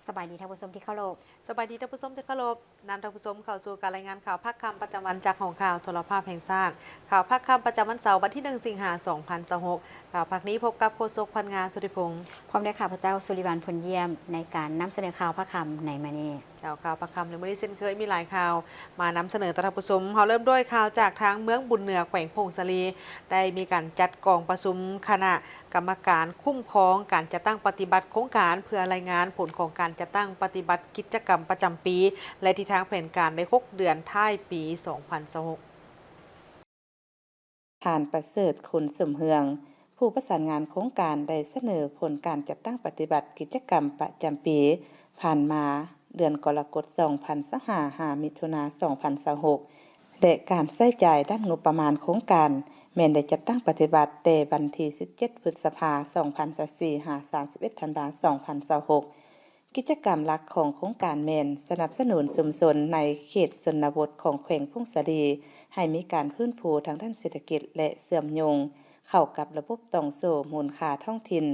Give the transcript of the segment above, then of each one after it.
ສະບາຍດີທ່ານຜູ້ຊົມທີ່ເຄົາລົບ. ສະບາຍດີທ່ານຜູ້ຊົມທີ່ເຄົາລົບ. ນຳທ່ານຜູ້ຊົມເຂົ້າສູ່ການລາຍງານຂ່າວພາກຄ່ຳປະຈຳວັນຈາກຫ້ອງຂ່າວໂທລະພາບແຫ່ງຊາດ. ຂ່າວພາກຄ່ຳປະຈຳວັນເສົາ ວັນທີໜຶ່ງ ສິງຫາ ສອງພັນຊາວຫົກ. ຂ່າວພາກນີ້ພົບກັບໂຄສົກພັນງາ ສຸທິພົງ ພ້ອມດ້ວຍຂ້າພະເຈົ້າ ສຸລິວັນ ພົນຢ້ຽມ ໃນການນຳສະເໜີຂ່າວພາກຄ່ຳໃນມື້ນີ້. ເຈົ້າ, ຂ່າວພາກຄ່ຳໃນມື້ນີ້ເຊັ່ນເຄີຍມີຫຼາຍຂ່າວມານຳສະເໜີຕໍ່ທ່ານຜູ້ຊົມ. ເຮົາເລີ່ມດ້ວຍຂ່າວຈາກທາງເມືອງບຸນເໜືອ ແຂວງຜົ້ງສາລີ ໄດ້ມີການຈັດກອງປະຊຸມຄະນະກຳມະການຄຸ້ມຄອງການຈັດຕັ້ງປະຕິບັດໂຄງການ ເພື່ອລາຍງານຜົນຂອງການຈັດຕັ້ງປະຕິບັດກິດຈະກຳປະຈຳປີ ແລະ ທິດທາງແຜນການໃນຫົກເດືອນທ້າຍປີສອງພັນຊາວຫົກ. ທ່ານ ປະເສີດ ຄຸນສົມເຮືອງ ຜູ້ປະສານງານໂຄງການ ໄດ້ສະເໜີຜົນການຈັດຕັ້ງປະຕິບັດກິດຈະກຳປະຈຳປີຜ່ານມາ ເດືອນກໍລະກົດ ສອງພັນຊາວຫ້າ ຫາ ມິຖຸນາ ສອງພັນຊາວຫົກ ແລະ ການໃຊ້ຈ່າຍດ້ານງົບປະມານໂຄງການ ແມ່ນໄດ້ຈັດຕັ້ງປະຕິບັດແຕ່ວັນທີສິບເຈັດ ພຶດສະພາ ສອງພັນຊາວສີ່ ຫາ ສາມສິບເອັດ ທັນວາ ສອງພັນຊາວຫົກ. ກິດຈະກຳຫຼັກຂອງໂຄງການແມ່ນສະໜັບສະໜູນຊຸມຊົນໃນເຂດຊົນນະບົດຂອງແຂວງຜົ້ງສາລີ ໃຫ້ມີການຟື້ນຟູທາງດ້ານເສດຖະກິດ ແລະ ເຊື່ອມໂຍງເຂົ້າກັບລະບົບຕ່ອງໂສ້ມູນຄ່າທ້ອງຖິ່ນ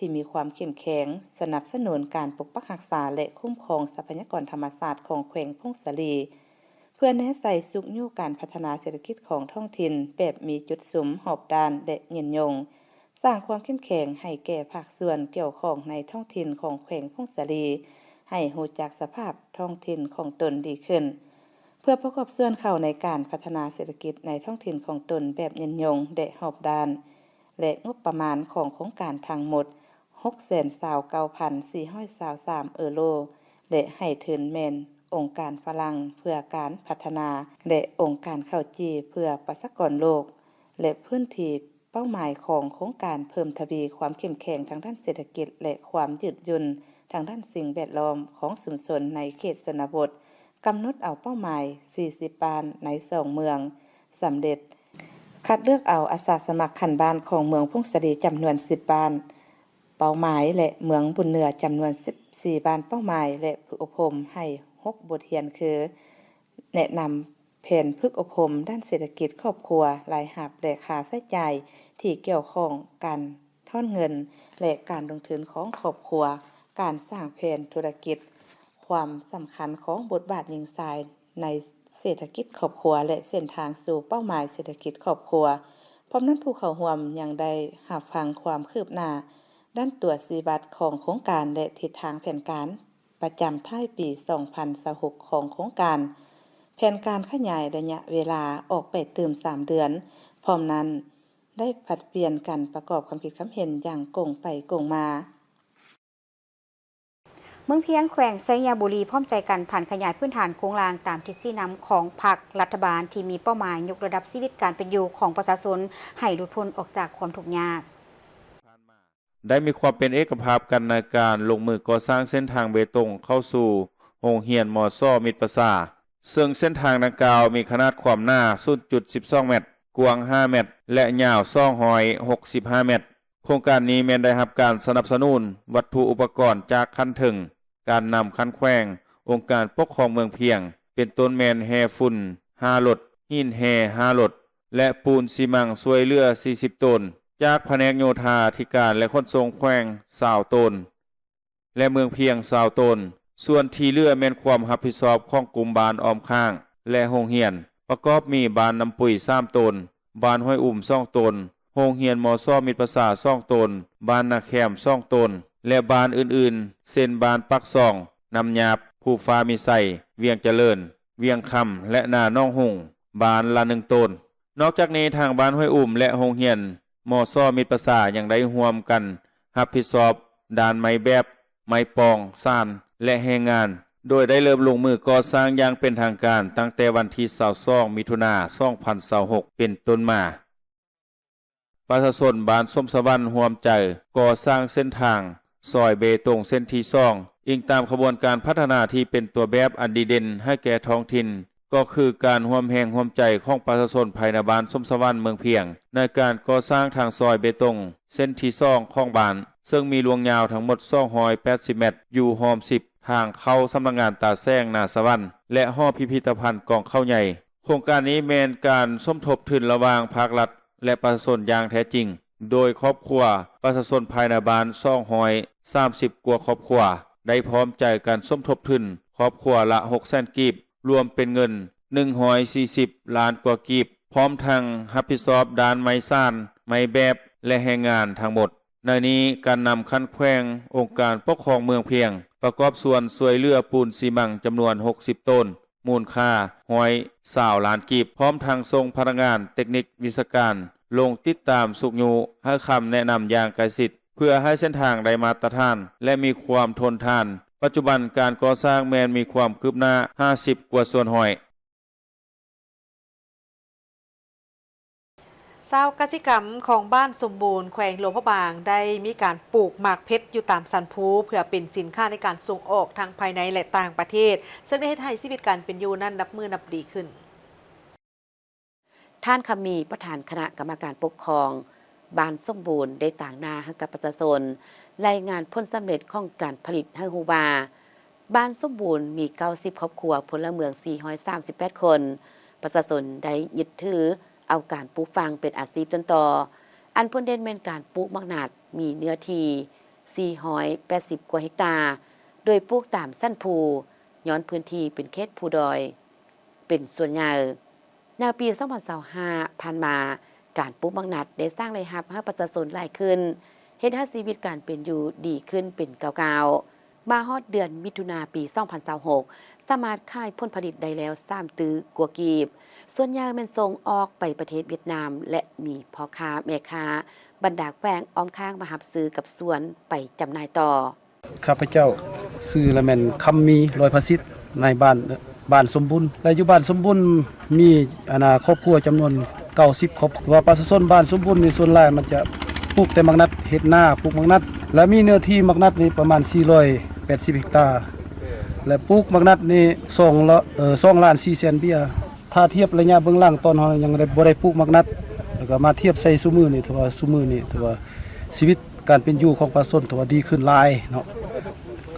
ທີ່ມີຄວາມເຂັ້ມແຂງ, ສະໜັບສະໜູນການປົກປັກຮັກສາ ແລະ ຄຸ້ມຄອງຊັບພະຍາກອນທຳມະຊາດຂອງແຂວງຜົ້ງສາລີ ເພື່ອແນໃສ່ຊຸກຍູ້ການພັດທະນາເສດຖະກິດຂອງທ້ອງຖິ່ນແບບມີຈຸດສຸມ, ຮອບດ້ານ ແລະ ຍືນຍົງ. ສ້າງຄວາມເຂັ້ມແຂງໃຫ້ແກ່ພາກສ່ວນກ່ຽວຂ້ອງໃນທ້ອງຖິ່ນຂອງແຂວງຜົ້ງສາລີ ໃຫ້ຮູ້ຈັກສະພາບທ້ອງຖິ່ນຂອງຕົນດີຂຶ້ນ ເພື່ອປະກອບສ່ວນເຂົ້າໃນການພັດທະນາເສດຖະກິດໃນທ້ອງຖິ່ນຂອງຕົນແບບຍືນຍົງ ແລະ ຮອບດ້ານ ແລະ ງົບປະມານຂອງໂຄງການທັງໝົດ ຫົກແສນຊາວເກົ້າພັນສີ່ຮ້ອຍຊາວສາມເອີໂຣ ແລະ ໃຫ້ທຶນແມ່ນອົງການຝຣັ່ງເພື່ອການພັດທະນາ ແລະ ອົງການເຂົ້າຈີ່ເພື່ອປະຊາກອນໂລກ ແລະ ພື້ນທີ່ ເປົ້າໝາຍຂອງໂຄງການເພີ່ມທະວີຄວາມເຂັ້ມແຂງທາງດ້ານເສດຖະກິດ ແລະ ຄວາມຍືດຫຍຸ່ນທາງດ້ານສິ່ງແວດລ້ອມຂອງຊຸມຊົນໃນເຂດຊົນນະບົດ, ກຳນົດເອົາເປົ້າໝາຍສີ່ສິບບ້ານໃນສອງເມືອງສຳເລັດ, ຄັດເລືອກເອົາອາສາສະໝັກຂັ້ນບ້ານຂອງເມືອງຜົ້ງສາລີຈຳນວນສິບບ້ານເປົ້າໝາຍ ແລະ ເມືອງບຸນເໜືອຈຳນວນສິບສີ່ບ້ານເປົ້າໝາຍ ແລະ ຝຶກອົບຮົມໃຫ້ຫົກບົດຮຽນຄື ແນະນຳ ແຜນຝຶກອົບຮົມດ້ານເສດຖະກິດຄອບຄົວ, ລາຍຮັບ ແລະ ຄ່າໃຊ້ຈ່າຍທີ່ກ່ຽວຂ້ອງ, ການຖອນເງິນ ແລະ ການລົງທຶນຂອງຄອບຄົວ, ການສ້າງແຜນທຸລະກິດ, ຄວາມສຳຄັນຂອງບົດບາດຍິງຊາຍໃນເສດຖະກິດຄອບຄົວ ແລະ ເສັ້ນທາງສູ່ເປົ້າໝາຍເສດຖະກິດຄອບຄົວ. ພ້ອມນັ້ນ, ຜູ້ເຂົ້າຮ່ວມຍັງໄດ້ຮັບຟັງຄວາມຄືບໜ້າດ້ານຕົວຊີ້ວັດຂອງໂຄງການ ແລະ ທິດທາງແຜນການ ປະຈຳທ້າຍປີສອງພັນຊາວຫົກຂອງໂຄງການ, ແຜນການຂະຫຍາຍໄລຍະເວລາອອກໄປຕື່ມສາມເດືອນ, ພ້ອມນັ້ນໄດ້ຜັດປ່ຽນກັນປະກອບຄຳຄິດຄຳເຫັນຢ່າງກົງໄປກົງມາ. ເມືອງພຽງ ແຂວງໄຊຍະບູລີ ພ້ອມໃຈກັນຜັນຂະຫຍາຍພື້ນຖານໂຄງລ່າງຕາມທິດຊີ້ນຳຂອງພັກລັດຖະບານ ທີ່ມີເປົ້າໝາຍຍົກລະດັບຊີວິດການເປັນຢູ່ຂອງປະຊາຊົນໃຫ້ຫຼຸດພົ້ນອອກຈາກຄວາມທຸກຍາກ. ໄດ້ມີຄວາມເປັນເອກະພາບກັນໃນການລົງມືກໍ່ສ້າງເສັ້ນທາງເບຕົງເຂົ້າສູ່ໂຮງຮຽນ ມສ ມິດປະສາ, ເຊິ່ງເສັ້ນທາງດັ່ງກ່າວມີຂະໜາດຄວາມໜາສູນຈຸດສິບສອງແມັດ, ກວ້າງຫ້າແມັດ ແລະ ຍາວສອງຮ້ອຍຫົກສິບຫ້າແມັດ. ໂຄງການນີ້ແມ່ນໄດ້ຮັບການສະໜັບສະໜູນວັດຖຸອຸປະກອນຈາກຂັ້ນເທິງ, ການນຳຂັ້ນແຂວງ, ອົງການປົກຄອງເມືອງພຽງ, ເປັນຕົ້ນແມ່ນແຮ່ຝຸ່ນຫ້າລົດ, ຫີນແຮ່ຫ້າລົດ ແລະ ປູນຊີມັງຊ່ວຍເຫຼືອສີ່ສິບໂຕນ, ຈາກພະແນກໂຍທາທິການ ແລະ ຂົນສົ່ງແຂວງຊາວໂຕນ ແລະ ເມືອງພຽງຊາວໂຕນ. ສ່ວນທີ່ເຫຼືອແມ່ນຄວາມຮັບຜິດຊອບຂອງກຸ່ມບ້ານອ້ອມຂ້າງ ແລະ ໂຮງຮຽນ, ປະກອບມີບ້ານນ້ຳປຸຍສາມໂຕນ, ບ້ານຫ້ວຍອຸມສອງໂຕນ, ໂຮງຮຽນ ມສ ມິດປະສາສອງໂຕນ, ບ້ານນາແຄມສອງໂຕນ ແລະ ບ້ານອື່ນໆ ເຊັ່ນ ບ້ານປາກຊ່ອງ, ນ້ຳຫຍາບ, ພູຟ້າມີໄຊ, ວຽງຈະເລີນ, ວຽງຄຳ ແລະ ນາໜອງຮຸ່ງ ບ້ານລະໜຶ່ງໂຕນ. ນອກຈາກນີ້ ທາງບ້ານຫ້ວຍອຸມ ແລະ ໂຮງຮຽນ ມສ ມິດປະສາ ຍັງໄດ້ຮ່ວມກັນຮັບຜິດຊອບດ້ານໄມ້ແບບ, ໄມ້ປອງ, ສານ ແລະ ແຮງງານ, ໂດຍໄດ້ເລີ່ມລົງມືກໍ່ສ້າງຢ່າງເປັນທາງການຕັ້ງແຕ່ວັນທີຊາວສອງ ມິຖຸນາ ສອງພັນຊາວຫົກ ເປັນຕົ້ນມາ. ປະຊາຊົນບ້ານສົມສະຫວັນຮ່ວມໃຈກໍ່ສ້າງເສັ້ນທາງຊອຍເບຕົງເສັ້ນທີສອງ ອີງຕາມຂະບວນການພັດທະນາທີ່ເປັນຕົວແບບອັນດີເດັ່ນໃຫ້ແກ່ທ້ອງຖິ່ນ, ກໍຄືການຮ່ວມແຮງຮ່ວມໃຈຂອງປະຊາຊົນພາຍໃນບ້ານສົມສະຫວັນ ເມືອງພຽງ ໃນການກໍ່ສ້າງທາງຊອຍເບຕົງເສັ້ນທີສອງຂອງບ້ານ, ເຊິ່ງມີລວງຍາວທັງໝົດສອງຮ້ອຍແປດສິບແມັດ, ຢູ່ຮ່ອມສິບທາງເຂົ້າສຳນັກງານຕາແສງນາສະຫວັນ ແລະ ຫໍພິພິທະພັນກອງເຂົ້າໃຫຍ່. ໂຄງການນີ້ແມ່ນການສົມທົບທຶນລະຫວ່າງພາກລັດ ແລະ ປະຊາຊົນຢ່າງແທ້ຈິງ, ໂດຍຄອບຄົວປະຊາຊົນພາຍໃນບ້ານສອງຮ້ອຍສາມສິບກວ່າຄອບຄົວ ໄດ້ພ້ອມໃຈກັນສົມທົບທຶນຄອບຄົວລະຫົກແສນກີບ, ລວມເປັນເງິນໜຶ່ງຮ້ອຍສີ່ສິບລ້ານກວ່າກີບ, ພ້ອມທັງຮັບຜິດຊອບດ້ານໄມ້ສານ, ໄມ້ແບບ ແລະ ແຮງງານທັງໝົດ. ໃນນີ້, ການນຳຂັ້ນແຂວງ, ອົງການປົກຄອງເມືອງພຽງ ປະກອບສ່ວນຊ່ວຍເຫຼືອປູນຊີມັງຈຳນວນຫົກສິບໂຕນ, ມູນຄ່າຮ້ອຍຊາວລ້ານກີບ, ພ້ອມທັງສົ່ງພະນັກງານເຕັກນິກວິຊາການລົງຕິດຕາມຊຸກຍູ້, ໃຫ້ຄຳແນະນຳຢ່າງໃກ້ຊິດ ເພື່ອໃຫ້ເສັ້ນທາງໄດ້ມາດຕະຖານ ແລະ ມີຄວາມທົນທານ. ປັດຈຸບັນການກໍ່ສ້າງແມ່ນມີຄວາມຄືບໜ້າຫ້າສິບກວ່າສ່ວນຮ້ອຍ. ຊາວກະສິກຳຂອງບ້ານສົມບູນ ແຂວງຫຼວງພະບາງ ໄດ້ມີການປູກໝາກເພັດຢູ່ຕາມສັນພູ ເພື່ອເປັນສິນຄ້າໃນການສົ່ງອອກທັງພາຍໃນ ແລະ ຕ່າງປະເທດ, ເຊິ່ງໄດ້ເຮັດໃຫ້ຊີວິດການເປັນຢູ່ນັ້ນນັບມື້ນັບດີຂຶ້ນ. ທ່ານ ຄຳມີ ປະທານຄະນະກຳມະການປົກຄອງບ້ານສົມບູນ ໄດ້ຕາງໜ້າໃຫ້ກັບປະຊາຊົນລາຍງານຜົນສຳເລັດຂອງການຜະລິດໃຫ້ຮູ້ວ່າ ບ້ານສົມບູນມີເກົ້າສິບຄອບຄົວ, ພົນລະເມືອງສີ່ຮ້ອຍສາມສິບແປດຄົນ. ປະຊາຊົນໄດ້ຍຶດຖືເອົາການປູກຝັງເປັນອາຊີບຕົ້ນຕໍ, ອັນພົ້ນເດັ່ນແມ່ນການປູກໝາກນັດ, ມີເນື້ອທີ່ສີ່ຮ້ອຍແປດສິບກວ່າເຮັກຕາ, ໂດຍປູກຕາມສັນພູ, ຍ້ອນພື້ນທີ່ເປັນເຂດພູດອຍເປັນສ່ວນໃຫຍ່. ໃນປີສອງພັນຊາວຫ້າຜ່ານມາ, ການປູກໝາກນັດໄດ້ສ້າງລາຍຮັບໃຫ້ປະຊາຊົນຫຼາຍຂຶ້ນ, ເຮັດໃຫ້ຊີວິດການເປັນຢູ່ດີຂຶ້ນເປັນກ້າວໆ. ມາຮອດເດືອນມິຖຸນາປີສອງພັນຊາວຫົກ ສາມາດຂາຍຜົນຜະລິດໄດ້ແລ້ວສາມຕື້ກວ່າກີບ, ສ່ວນໃຫຍ່ແມ່ນສົ່ງອອກໄປປະເທດຫວຽດນາມ ແລະ ມີພໍ່ຄ້າແມ່ຄ້າບັນດາແຂວງອ້ອມຂ້າງມາຮັບຊື້ກັບສວນໄປຈຳໜ່າຍຕໍ່. ຂ້າພະເຈົ້າຊື່ລະແມ່ນຄຳມີ ລອຍພະສິດ, ນາຍບ້ານ ບ້ານສົມບູນ ແລະ ຢູ່ບ້ານສົມບູນມີ ອັນນາ ຄອບຄົວຈຳນວນເກົ້າສິບຄອບຄົວ. ປະຊາຊົນບ້ານສົມບູນນີ້ສ່ວນຫຼາຍມັນຈະປູກແຕ່ໝາກນັດ, ເຮັດນາ ປູກໝາກນັດ ແລະ ມີເນື້ອທີ່ໝາກນັດນີ້ປະມານສີ່ຮ້ອຍແປດສິບເຮັກຕາ ແລະ ປູກໝາກນັດນີ້ສອງລະ ເອີ ສອງລ້ານສີ່ແສນເບຍ. ຖ້າທຽບໄລຍະເບື້ອງຫຼັງຕອນເຮົາຍັງໄດ້ ບໍ່ໄດ້ປູກໝາກນັດ ແລ້ວກໍມາທຽບໃສ່ຊຸມື້ນີ້ ຖືວ່າຊຸມື້ນີ້ ຖືວ່າຊີວິດການເປັນຢູ່ຂອງປະຊາຊົນຖືວ່າດີຂຶ້ນຫຼາຍເນາະ.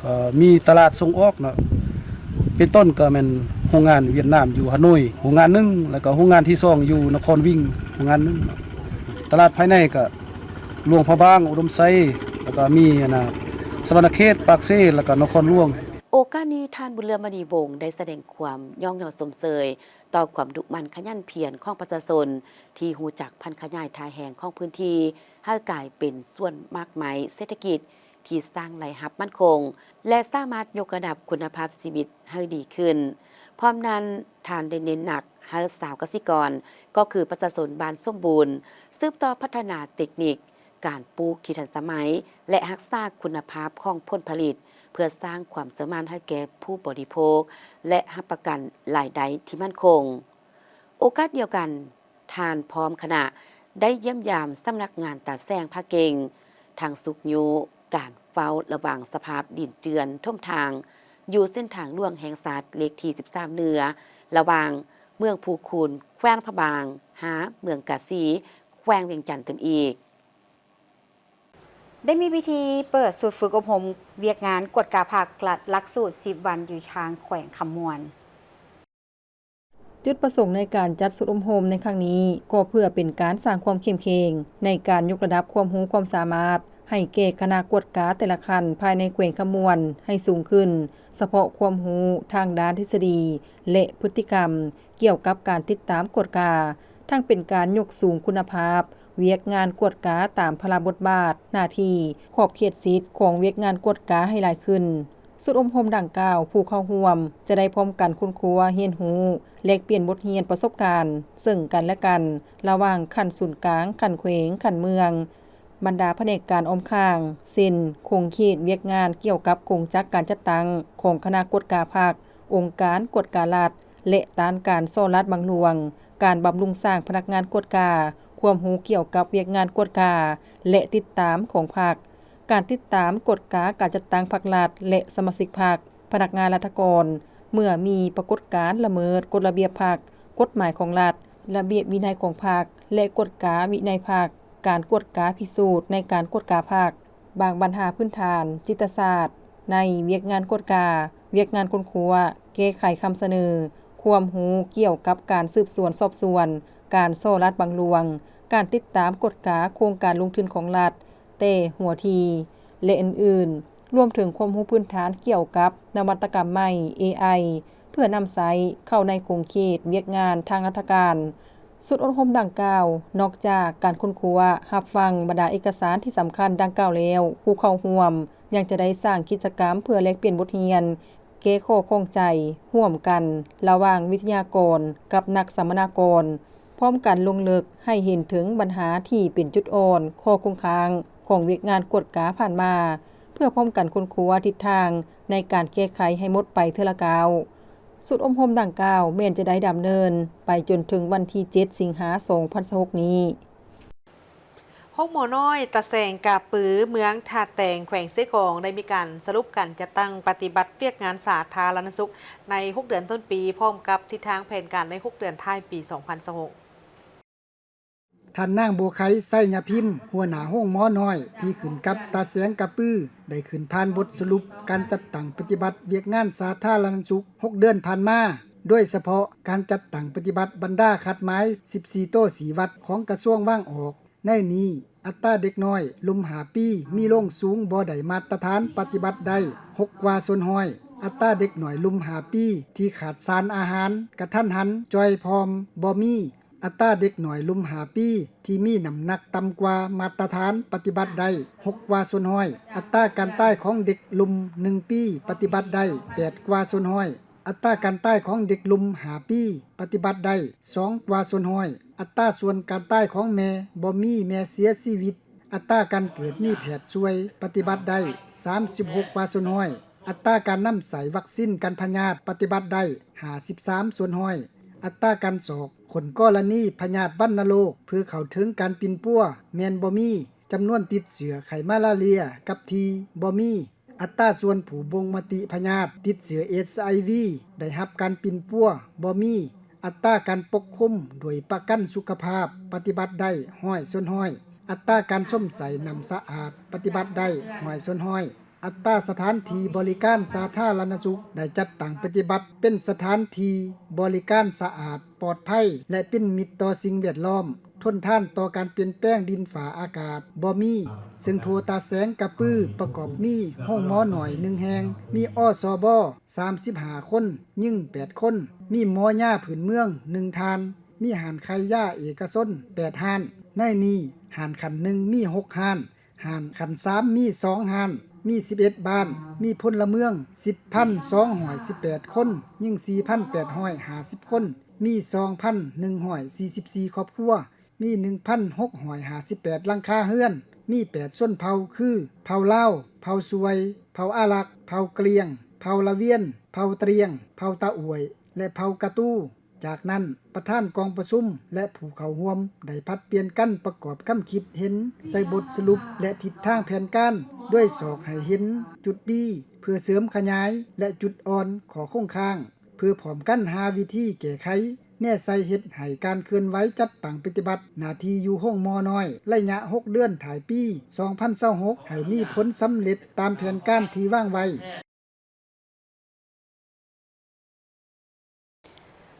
ກໍມີຕະຫຼາດສົ່ງອອກເນາະ, ເປັນຕົ້ນກໍແມ່ນໂຮງງານຫວຽດນາມຢູ່ຮ່າໂນ້ຍໂຮງງານໜຶ່ງ, ແລ້ວກໍໂຮງງານທີສອງຢູ່ນະຄອນວິງໂຮງງານໜຶ່ງເນາະ. ຕະຫຼາດພາຍໃນກໍຫຼວງພະບາງ, ອຸດົມໄຊ, ແລ້ວກໍມີ ອັນນາ ສະຫວັນນະເຂດ, ປາກເຊ ແລ້ວກໍນະຄອນຫຼວງ. ໂອກາດນີ້ ທ່ານ ບຸນເຫຼືອມະນີວົງ ໄດ້ສະແດງຄວາມຍ້ອງຍໍຊົມເຊີຍຕໍ່ຄວາມດຸໝັ່ນຂະຫຍັນພຽນຂອງປະຊາຊົນ ທີ່ຮູ້ຈັກຜັນຂະຫຍາຍທ່າແຮງຂອງພື້ນທີ່ໃຫ້ກາຍເປັນສວນໝາກໄມ້ເສດຖະກິດ ທີ່ສ້າງລາຍຮັບໝັ້ນຄົງ ແລະ ສາມາດຍົກລະດັບຄຸນນະພາບຊີວິດໃຫ້ດີຂຶ້ນ. ພ້ອມນັ້ນ, ທ່ານໄດ້ເນັ້ນໜັກໃຫ້ຊາວກະສິກອນ, ກໍຄືປະຊາຊົນບ້ານສົມບູນ, ສືບຕໍ່ພັດທະນາເຕັກນິກການປູກທີ່ທັນສະໄໝ ແລະ ຮັກສາຄຸນນະພາບຂອງຜົນຜະລິດ ເພື່ອສ້າງຄວາມເຊື່ອໝັ້ນໃຫ້ແກ່ຜູ້ບໍລິໂພກ ແລະ ຮັບປະກັນລາຍໄດ້ທີ່ໝັ້ນຄົງ. ໂອກາດດຽວກັນ, ທ່ານພ້ອມຄະນະໄດ້ຢ້ຽມຢາມສຳນັກງານຕາແສງພາກເກັ່ງ ທັງຊຸກຍູ້ການເຝົ້າລະວັງສະພາບດິນເຈື່ອນຖົມທາງ ຢູ່ເສັ້ນທາງຫຼວງແຫ່ງຊາດເລກທີສິບສາມເໜືອ ລະຫວ່າງເມືອງພູຄູນ ແຂວງຫຼວງພະບາງ ຫາເມືອງກາສີ ແຂວງວຽງຈັນຕື່ມອີກ. ໄດ້ມີພິທີເປີດຊຸດຝຶກອົບຮົມວຽກງານກວດກາພັກລັດ ຫຼັກສູດສິບວັນ ຢູ່ທາງແຂວງຄຳມ່ວນ. ຈຸດປະສົງໃນການຈັດຊຸດອົບຮົມໃນຄັ້ງນີ້ ກໍເພື່ອເປັນການສ້າງຄວາມເຂັ້ມແຂງໃນການຍົກລະດັບຄວາມຮູ້ຄວາມສາມາດໃຫ້ແກ່ຄະນະກວດກາແຕ່ລະຂັ້ນພາຍໃນແຂວງຄຳມ່ວນໃຫ້ສູງຂຶ້ນ, ສະເພາະຄວາມຮູ້ທາງດ້ານທິດສະດີ ແລະ ພຶດຕິກຳກ່ຽວກັບການຕິດຕາມກວດກາ, ທັງເປັນການຍົກສູງຄຸນນະພາບວຽກງານກວດກາຕາມພາລະບົດບາດ, ໜ້າທີ່, ຂອບເຂດສິດຂອງວຽກງານກວດກາໃຫ້ຫຼາຍຂຶ້ນ. ຊຸດອົບຮົມດັ່ງກ່າວ, ຜູ້ເຂົ້າຮ່ວມຈະໄດ້ພ້ອມກັນຄົ້ນຄວ້າ, ຮຽນຮູ້, ແລກປ່ຽນບົດຮຽນປະສົບການເຊິ່ງກັນແລະກັນ ລະຫວ່າງຂັ້ນສູນກາງ, ຂັ້ນແຂວງ, ຂັ້ນເມືອງ, ບັນດາພະແນກການອ້ອມຂ້າງ ເຊັ່ນ ຂົງເຂດວຽກງານກ່ຽວກັບກົງຈັກການຈັດຕັ້ງຂອງຄະນະກວດກາພັກ, ອົງການກວດກາລັດ ແລະ ຕ້ານການສໍ້ລາດບັງຫຼວງ, ການບຳລຸງສ້າງພະນັກງານກວດກາ, ຄວາມຮູ້ກ່ຽວກັບວຽກງານກວດກາ ແລະ ຕິດຕາມຂອງພັກ, ການຕິດຕາມກວດກາການຈັດຕັ້ງພັກລັດ ແລະ ສະມາຊິກພັກ, ພະນັກງານລັດຖະກອນ ເມື່ອມີປາກົດການລະເມີດກົດລະບຽບພັກ, ກົດໝາຍຂອງລັດ, ລະບຽບວິໄນຂອງພັກ ແລະ ກວດກາວິໄນພັກ, ການກວດກາພິສູດໃນການກວດກາພັກ, ບາງບັນຫາພື້ນຖານຈິດຕະສາດໃນວຽກງານກວດກາ, ວຽກງານຄົ້ນຄວ້າ, ແກ້ໄຂຄຳສະເໜີ, ຄວາມຮູ້ກ່ຽວກັບການສືບສວນສອບສວນ, ການສໍ້ລາດບັງຫຼວງ, ການຕິດຕາມກວດກາໂຄງການລົງທຶນຂອງລັດແຕ່ຫົວທີ ແລະ ອື່ນໆ. ລວມເຖິງຄວາມຮູ້ພື້ນຖານກ່ຽວກັບນະວັດຕະກຳໃໝ່ ເອໄອ ເພື່ອນຳໃຊ້ເຂົ້າໃນຂົງເຂດວຽກງານທາງລັດຖະການ. ຊຸດອົບຮົມດັ່ງກ່າວ ນອກຈາກການຄົ້ນຄວ້າ, ຮັບຟັງບັນດາເອກະສານທີ່ສຳຄັນດັ່ງກ່າວແລ້ວ, ຜູ້ເຂົ້າຮ່ວມຍັງຈະໄດ້ສ້າງກິດຈະກຳເພື່ອແລກປ່ຽນບົດຮຽນ, ແກ້ຂໍ້ຂ້ອງໃຈຮ່ວມກັນລະຫວ່າງວິທະຍາກອນກັບນັກສຳມະນາກອນ, ພ້ອມກັນລົງເລິກໃຫ້ເຫັນເຖິງບັນຫາທີ່ເປັນຈຸດອ່ອນ, ຂໍ້ຄົງຄ້າງຂອງວຽກງານກວດກາຜ່ານມາ, ເພື່ອພ້ອມກັນຄົ້ນຄວ້າທິດທາງໃນການແກ້ໄຂໃຫ້ໝົດໄປເທື່ອລະກ້າວ. ຊຸດອົບຮົມດັ່ງກ່າວແມ່ນຈະໄດ້ດຳເນີນໄປຈົນເຖິງວັນທີເຈັດ ສິງຫາ ສອງພັນຊາວຫົກນີ້. ໂຮງໝໍນ້ອຍຕາແສງກະປື ເມືອງທ່າແຕງ ແຂວງເຊກອງ ໄດ້ມີການສະຫຼຸບການຈັດຕັ້ງປະຕິບັດວຽກງານສາທາລະນະສຸກໃນຫົກເດືອນຕົ້ນປີ ພ້ອມກັບທິດທາງແຜນການໃນຫົກເດືອນທ້າຍປີສອງພັນຊາວຫົກ. ທ່ານນາງ ບົວໄຄ ໄຊຍະພິມ ຫົວໜ້າໂຮງໝໍນ້ອຍທີ່ຂຶ້ນກັບຕາແສງກະປື ໄດ້ຂຶ້ນຜ່ານບົດສະຫຼຸບການຈັດຕັ້ງປະຕິບັດວຽກງານສາທາລະນະສຸກຫົກເດືອນຜ່ານມາ, ໂດຍສະເພາະການຈັດຕັ້ງປະຕິບັດບັນດາຄາດໝາຍສິບສີ່ໂຕຊີ້ວັດຂອງກະຊວງວາງອອກ. ໃນນີ້ ອັດຕາເດັກນ້ອຍລຸ່ມຫ້າປີມີລົງສູງບໍ່ໄດ້ມາດຕະຖານປະຕິບັດໄດ້ຫົກກວ່າສ່ວນຮ້ອຍ, ອັດຕາເດັກນ້ອຍລຸ່ມຫ້າປີທີ່ຂາດສານອາຫານກະທັນຫັນ, ຈ່ອຍຜອມ, ບໍ່ມີ, ອັດຕາເດັກນ້ອຍລຸ່ມຫ້າປີທີ່ມີນ້ຳໜັກຕ່ຳກວ່າມາດຕະຖານປະຕິບັດໄດ້ຫົກກວ່າສ່ວນຮ້ອຍ, ອັດຕາການຕາຍຂອງເດັກລຸ່ມໜຶ່ງປີປະຕິບັດໄດ້ແປດກວ່າສ່ວນຮ້ອຍ, ອັດຕາການຕາຍຂອງເດັກລຸ່ມຫ້າປີປະຕິບັດໄດ້ສອງກວ່າສ່ວນຮ້ອຍ, ອັດຕາສ່ວນການຕາຍຂອງແມ່ບໍ່ມີແມ່ເສຍຊີວິດ, ອັດຕາການເກີດມີແພດຊ່ວຍປະຕິບັດໄດ້ສາມສິບຫົກກວ່າສ່ວນຮ້ອຍ, ອັດຕາການນຳໃຊ້ວັກຊິນກັນພະຍາດປະຕິບັດໄດ້ຫ້າສິບສາມສ່ວນຮ້ອຍ, ອັດຕາການຊອກຄົ້ນກໍລະນີພະຍາດວັນນະໂລກເພື່ອເຂົ້າເຖິງການປິ່ນປົວແມ່ນບໍ່ມີ, ຈຳນວນຕິດເຊື້ອໄຂ້ມາລາເຣຍກັບທີ່ບໍ່ມີ, ອັດຕາສ່ວນຜູ້ບົ່ງມະຕິພະຍາດຕິດເຊື້ອເອດສ ໄອວີ ໄດ້ຮັບການປິ່ນປົວບໍ່ມີ, ອັດຕາການປົກຄຸມໂດຍປະກັນສຸຂະພາບປະຕິບັດໄດ້ຮ້ອຍສ່ວນຮ້ອຍ, ອັດຕາການຊົມໃຊ້ນ້ຳສະອາດປະຕິບັດໄດ້ຮ້ອຍສ່ວນຮ້ອຍ, ອັດຕາສະຖານທີ່ບໍລິການສາທາລະນະສຸກໄດ້ຈັດຕັ້ງປະຕິບັດເປັນສະຖານທີ່ບໍລິການສະອາດ, ປອດໄພ ແລະ ເປັນມິດຕໍ່ສິ່ງແວດລ້ອມ, ທົນທານຕໍ່ການປ່ຽນແປງດິນຟ້າອາກາດບໍ່ມີ, ເຊິ່ງທົ່ວຕາແສງກະປືປະກອບມີໂຮງໝໍນ້ອຍໜຶ່ງແຫ່ງ, ມີ ອສບ ສາມສິບຫ້າຄົນ, ຍິງແປດຄົນ, ມີໝໍຢາພື້ນເມືອງໜຶ່ງທ່ານ, ມີຮ້ານຂາຍຢາເອກະຊົນແປດຮ້ານ, ໃນນີ້ຮ້ານຂັ້ນໜຶ່ງມີຫົກຮ້ານ, ຮ້ານຂັ້ນສາມມີສອງຮ້ານ, ມີສິບເອັດບ້ານ, ມີພົນລະເມືອງສິບພັນສອງຮ້ອຍສິບແປດຄົນ, ຍິງສີ່ພັນແປດຮ້ອຍຫ້າສິບຄົນ, ມີສອງພັນໜຶ່ງຮ້ອຍສີ່ສິບສີ່ຄອບຄົວ, ມີໜຶ່ງພັນຫົກຮ້ອຍຫ້າສິບແປດຫຼັງຄາເຮືອນ, ມີແປດຊົນເຜົ່າຄື ເຜົ່າລາວ, ເຜົ່າສວຍ, ເຜົ່າອາລັກ, ເຜົ່າກະລຽງ, ເຜົ່າລະວຽນ, ເຜົ່າຕຣຽງ, ເຜົ່າຕາອວຍ ແລະ ເຜົ່າກະຕູ. ຈາກນັ້ນ ປະທານກອງປະຊຸມ ແລະ ຜູ້ເຂົ້າຮ່ວມໄດ້ຜັດປ່ຽນກັນປະກອບຄຳຄິດເຫັນໃສ່ບົດສະຫຼຸບ ແລະ ທິດທາງແຜນການ, ໂດຍຊອກໃຫ້ເຫັນຈຸດດີເພື່ອເສີມຂະຫຍາຍ ແລະ ຈຸດອ່ອນ, ຂໍ້ຄົງຄ້າງ, ເພື່ອພ້ອມກັນຫາວິທີແກ້ໄຂ, ແນໃສ່ເຮັດໃຫ້ການເຄື່ອນໄຫວຈັດຕັ້ງປະຕິບັດໜ້າທີ່ຢູ່ໂຮງໝໍນ້ອຍໄລຍະຫົກເດືອນທ້າຍປີສອງພັນຊາວຫົກ ໃຫ້ມີຜົນສຳເລັດຕາມແຜນການທີ່ວາງໄວ້.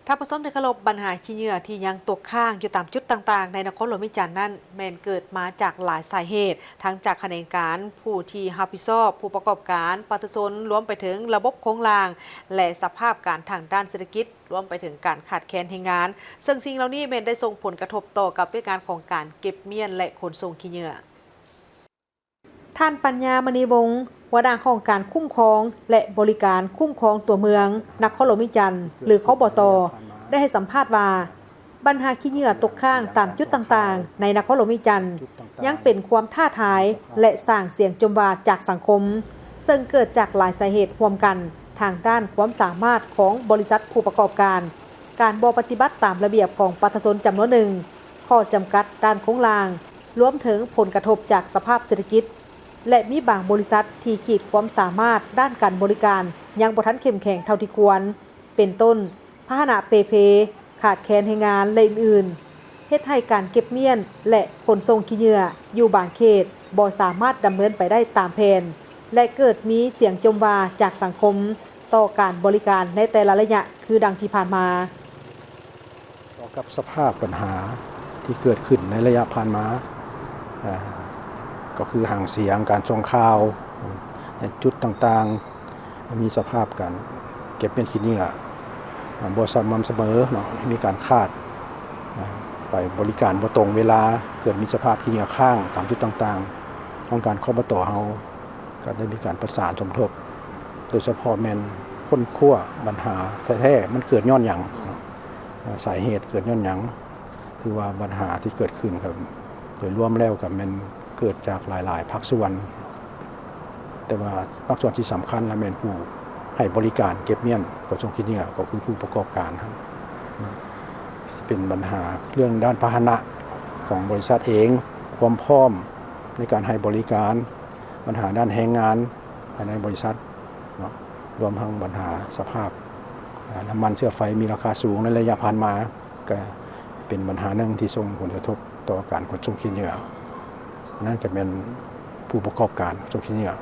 ທ່ານຜູ້ຊົມທີ່ເຄົາລົບ, ບັນຫາຂີ້ເຫຍື້ອທີ່ຍັງຕົກຄ້າງຢູ່ຕາມຈຸດຕ່າງໆໃນນະຄອນຫຼວງວຽງຈັນນັ້ນ ແມ່ນເກີດມາຈາກຫຼາຍສາເຫດ, ທັງຈາກຂະແໜງການ, ຜູ້ທີ່ຮັບຜິດຊອບ, ຜູ້ປະກອບການ, ປະຊາຊົນ, ລວມໄປເຖິງລະບົບໂຄງລ່າງ ແລະ ສະພາບການທາງດ້ານເສດຖະກິດ, ລວມໄປເຖິງການຂາດແຄນແຮງງານ, ເຊິ່ງສິ່ງເຫຼົ່ານີ້ແມ່ນໄດ້ສົ່ງຜົນກະທົບຕໍ່ກັບວຽກງານຂອງການເກັບມ້ຽນ ແລະ ຂົນສົ່ງຂີ້ເຫຍື້ອ. ທ່ານ ປັນຍາ ມະນີວົງ ຫົວໜ້າຫ້ອງການຄຸ້ມຄອງ ແລະ ບໍລິການຄຸ້ມຄອງຕົວເມືອງນະຄອນຫຼວງວຽງຈັນ ຫຼື ຄບຕ ໄດ້ໃຫ້ສຳພາດວ່າ ບັນຫາຂີ້ເຫຍື້ອຕົກຄ້າງຕາມຈຸດຕ່າງໆໃນນະຄອນຫຼວງວຽງຈັນ ຍັງເປັນຄວາມທ້າທາຍ ແລະ ສ້າງສຽງຈົ່ມວ່າຈາກສັງຄົມ, ເຊິ່ງເກີດຈາກຫຼາຍສາເຫດຮ່ວມກັນ ທາງດ້ານຄວາມສາມາດຂອງບໍລິສັດຜູ້ປະກອບການ, ການບໍ່ປະຕິບັດຕາມລະບຽບຂອງປະຊາຊົນຈຳນວນໜຶ່ງ, ຂໍ້ຈຳກັດດ້ານໂຄງລ່າງ, ລວມເຖິງຜົນກະທົບຈາກສະພາບເສດຖະກິດ ແລະ ມີບາງບໍລິສັດທີ່ຂີດຄວາມສາມາດດ້ານການບໍລິການຍັງບໍ່ທັນເຂັ້ມແຂງເທົ່າທີ່ຄວນ, ເປັນຕົ້ນ ພາຫະນະເປ່ເພ, ຂາດແຄນແຮງງານ ແລະ ອື່ນໆ, ເຮັດໃຫ້ການເກັບມ້ຽນ ແລະ ຂົນສົ່ງຂີ້ເຫຍື້ອຢູ່ບາງເຂດບໍ່ສາມາດດຳເນີນໄປໄດ້ຕາມແຜນ ແລະ ເກີດມີສຽງຈົ່ມວ່າຈາກສັງຄົມຕໍ່ການບໍລິການໃນແຕ່ລະໄລຍະຄືດັ່ງທີ່ຜ່ານມາ. ຕໍ່ກັບສະພາບບັນຫາທີ່ເກີດຂຶ້ນໃນໄລຍະຜ່ານມາ, ເອີ່ ກໍຄືຫາງສຽງ, ການສົ່ງຂ່າວ, ໃນຈຸດຕ່າງໆ ມີສະພາບການເກັບມ້ຽນຂີ້ເຫຍື້ອ ອາ ບໍ່ສະໝ່ຳສະເໝີເນາະ, ມີການຂາດ ອາ ໄປບໍລິການບໍ່ຕົງເວລາ, ເກີດມີສະພາບຂີ້ເຫຍື້ອຄ້າງຕາມຈຸດຕ່າງໆ. ຫ້ອງການ ຄບຕ ເຮົາກໍໄດ້ມີການປະສານສົມທົບ, ໂດຍສະເພາະແມ່ນຄົ້ນຄວ້າບັນຫາແທ້ໆ ມັນເກີດຍ້ອນຫຍັງເນາະ, ສາເຫດເກີດຍ້ອນຫຍັງ. ຖືວ່າບັນຫາທີ່ເກີດຂຶ້ນກໍໂດຍລວມແລ້ວກໍແມ່ນເກີດຈາກຫຼາຍໆພາກສ່ວນ, ແຕ່ວ່າພາກສ່ວນທີ່ສຳຄັນລະແມ່ນຜູ້ໃຫ້ບໍລິການເກັບມ້ຽນຂົນສົ່ງຂີ້ເຫຍື້ອ ກໍຄືຜູ້ປະກອບການ. ຊິເປັນບັນຫາເລື່ອງດ້ານພາຫະນະຂອງບໍລິສັດເອງ, ຄວາມພ້ອມໃນການໃຫ້ບໍລິການ, ບັນຫາດ້ານແຮງງານພາຍໃນບໍລິສັດເນາະ, ລວມທັງບັນຫາສະພາບ ອາ ນ້ຳມັນເຊື້ອໄຟມີລາຄາສູງໃນໄລຍະຜ່ານມາ ກະເປັນບັນຫາໜຶ່ງທີ່ສົ່ງຜົນກະທົບຕໍ່ການຂົນສົ່ງຂີ້ເຫຍື້ອ. ອັນນັ້ນກະແມ່ນຜູ້ປະກອບການຂົນສົ່ງຂີ້ເຫຍື້ອ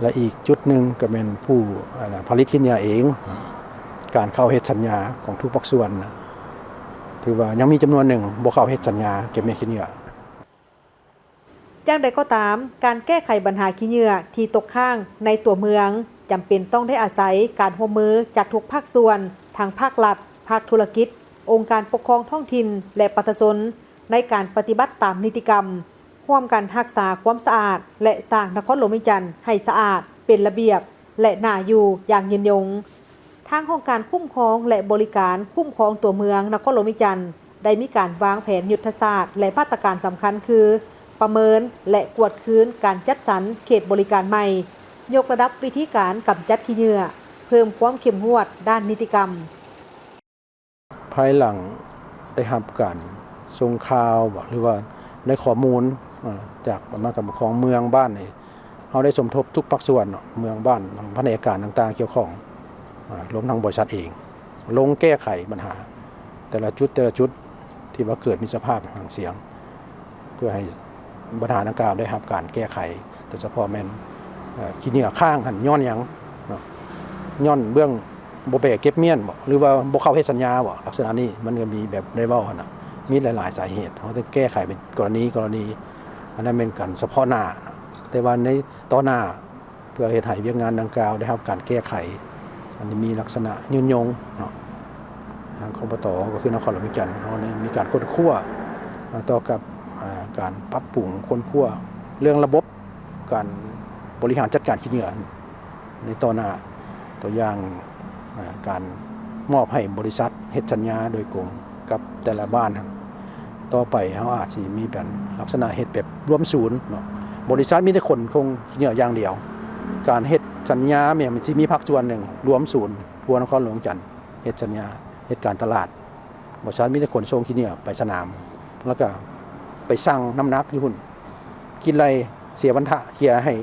ແລະ ອີກຈຸດໜຶ່ງກະແມ່ນຜູ້ ອາ ນະ ຜະລິດຂີ້ເຫຍື້ອເອງ. ການເຂົ້າເຮັດສັນຍາຂອງທຸກພາກສ່ວນນະ ຖືວ່າຍັງມີຈຳນວນໜຶ່ງບໍ່ເຂົ້າເຮັດສັນຍາເກັບມ້ຽນຂີ້ເຫຍື້ອ. ຢ່າງໃດກໍຕາມ, ການແກ້ໄຂບັນຫາຂີ້ເຫຍື້ອທີ່ຕົກຄ້າງໃນຕົວເມືອງ ຈຳເປັນຕ້ອງໄດ້ອາໄສການຮ່ວມມືຈາກທຸກພາກສ່ວນ, ທັງພາກລັດ, ພາກທຸລະກິດ, ອົງການປົກຄອງທ້ອງຖິ່ນ ແລະ ປະຊາຊົນ ໃນການປະຕິບັດຕາມນິຕິກຳ, ຮ່ວມກັນຮັກສາຄວາມສະອາດ ແລະ ສ້າງນະຄອນຫຼວງວຽງຈັນໃຫ້ສະອາດ, ເປັນລະບຽບ ແລະ ໜ້າຢູ່ຢ່າງຍືນຍົງ. ທາງຫ້ອງການຄຸ້ມຄອງ ແລະ ບໍລິການຄຸ້ມຄອງຕົວເມືອງນະຄອນຫຼວງວຽງຈັນ ໄດ້ມີການວາງແຜນຍຸດທະສາດ ແລະ ມາດຕະການສຳຄັນຄື ປະເມີນ ແລະ ກວດຄືນການຈັດສັນເຂດບໍລິການໃໝ່, ຍົກລະດັບວິທີການກຳຈັດຂີ້ເຫຍື້ອ, ເພີ່ມຄວາມເຂັ້ມງວດດ້ານນິຕິກຳ. ພາຍຫຼັງໄດ້ຮັບການສົ່ງຂ່າວບໍ ຫຼືວ່າໄດ້ຂໍ້ມູນ ອາ ຈາກອຳນາດການປົກຄອງເມືອງ, ບ້ານນີ້ ເຮົາໄດ້ສົມທົບທຸກພາກສ່ວນເນາະ, ເມືອງ, ບ້ານ, ພະແນກການຕ່າງໆກ່ຽວຂ້ອງ ອາ ລວມທັງບໍລິສັດເອງ ລົງແກ້ໄຂບັນຫາແຕ່ລະຈຸດ, ແຕ່ລະຈຸດທີ່ວ່າເກີດມີສະພາບຫາງສຽງ ເພື່ອໃຫ້ບັນຫາດັ່ງກ່າວໄດ້ຮັບການແກ້ໄຂ. ໂດຍສະເພາະແມ່ນ ເອີ ຂີ້ເຫຍື້ອຄ້າງຫັ້ນຍ້ອນຫຍັງເນາະ, ຍ້ອນເບື້ອງບໍ່ແບກເກັບມ້ຽນບໍ ຫຼືວ່າບໍ່ເຂົ້າເຮັດສັນຍາບໍ, ລັກສະນະນີ້ມັນກໍມີແບບໄດ້ເວົ້າຫັ້ນນະ, ມີຫຼາຍໆສາເຫດ. ເຮົາຕ້ອງແກ້ໄຂເປັນກໍລະນີ, ກໍລະນີ, ອັນນັ້ນແມ່ນການສະເພາະໜ້າ. ແຕ່ວ່າໃນຕໍ່ໜ້າ ເພື່ອເຮັດໃຫ້ວຽກງານດັ່ງກ່າວໄດ້ຮັບການແກ້ໄຂ ອັນນີ້ມີລັກສະນະຍືນຍົງເນາະ. ທາງ ຄບຕ ກໍຄືນະຄອນຫຼວງວຽງຈັນ ເຮົາໄດ້ມີການຄົ້ນຄວ້າ ອາ ຕໍ່ກັບ ອາ ການປັບປຸງຄົ້ນຄວ້າເລື່ອງລະບົບການບໍລິຫານຈັດການຂີ້ເຫຍື້ອໃນຕໍ່ໜ້າ, ຕົວຢ່າງ ອາ ການມອບໃຫ້ບໍລິສັດເຮັດສັນຍາໂດຍກົງ ກັບແຕ່ລະບ້ານຫັ້ນ. ຕໍ່ໄປເຮົາອາດຊິມີແບບລັກສະນະເຮັດແບບລວມສູນເນາະ, ບໍລິສັດມີແຕ່ຂົນສົ່ງຂີ້ເຫຍື້ອຢ່າງດຽວ, ການເຮັດສັນຍາແມ່ນມັນຊິມີພາກສ່ວນໜຶ່ງລວມສູນທົ່ວນະຄອນຫຼວງວຽງຈັນ ເຮັດສັນຍາ, ເຮັດການຕະຫຼາດ. ບໍລິສັດມີແຕ່ຂົນສົ່ງຂີ້ເຫຍື້ອໄປສະໜາມ ແລ້ວກະໄປຊັ່ງນ້ຳໜັກຢູ່ພຸ້ນ, ຄິດໄລ່ເສຍພັນທະເສຍໃຫ້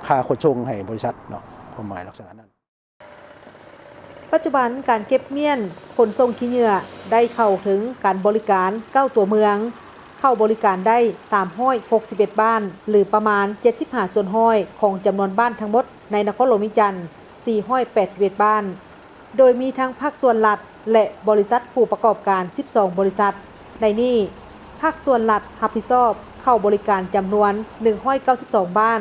ຄ່າຂົນສົ່ງໃຫ້ບໍລິສັດເນາະ, ຄວາມໝາຍລັກສະນະນັ້ນ. ປັດຈຸບັນການເກັບມ້ຽນຂົນສົ່ງຂີ້ເຫຍື້ອໄດ້ເຂົ້າເຖິງການບໍລິການເກົ້າຕົວເມືອງ, ເຂົ້າບໍລິການໄດ້ສາມຮ້ອຍຫົກສິບເອັດບ້ານ ຫຼື ປະມານເຈັດສິບຫ້າສ່ວນຮ້ອຍຂອງຈຳນວນບ້ານທັງໝົດໃນນະຄອນຫຼວງວຽງຈັນ ສີ່ຮ້ອຍແປດສິບເອັດບ້ານ, ໂດຍມີທັງພາກສ່ວນລັດ ແລະ ບໍລິສັດຜູ້ປະກອບການສິບສອງບໍລິສັດ. ໃນນີ້ ພາກສ່ວນລັດຮັບຜິດຊອບເຂົ້າບໍລິການຈຳນວນໜຶ່ງຮ້ອຍເກົ້າສິບສອງບ້ານ,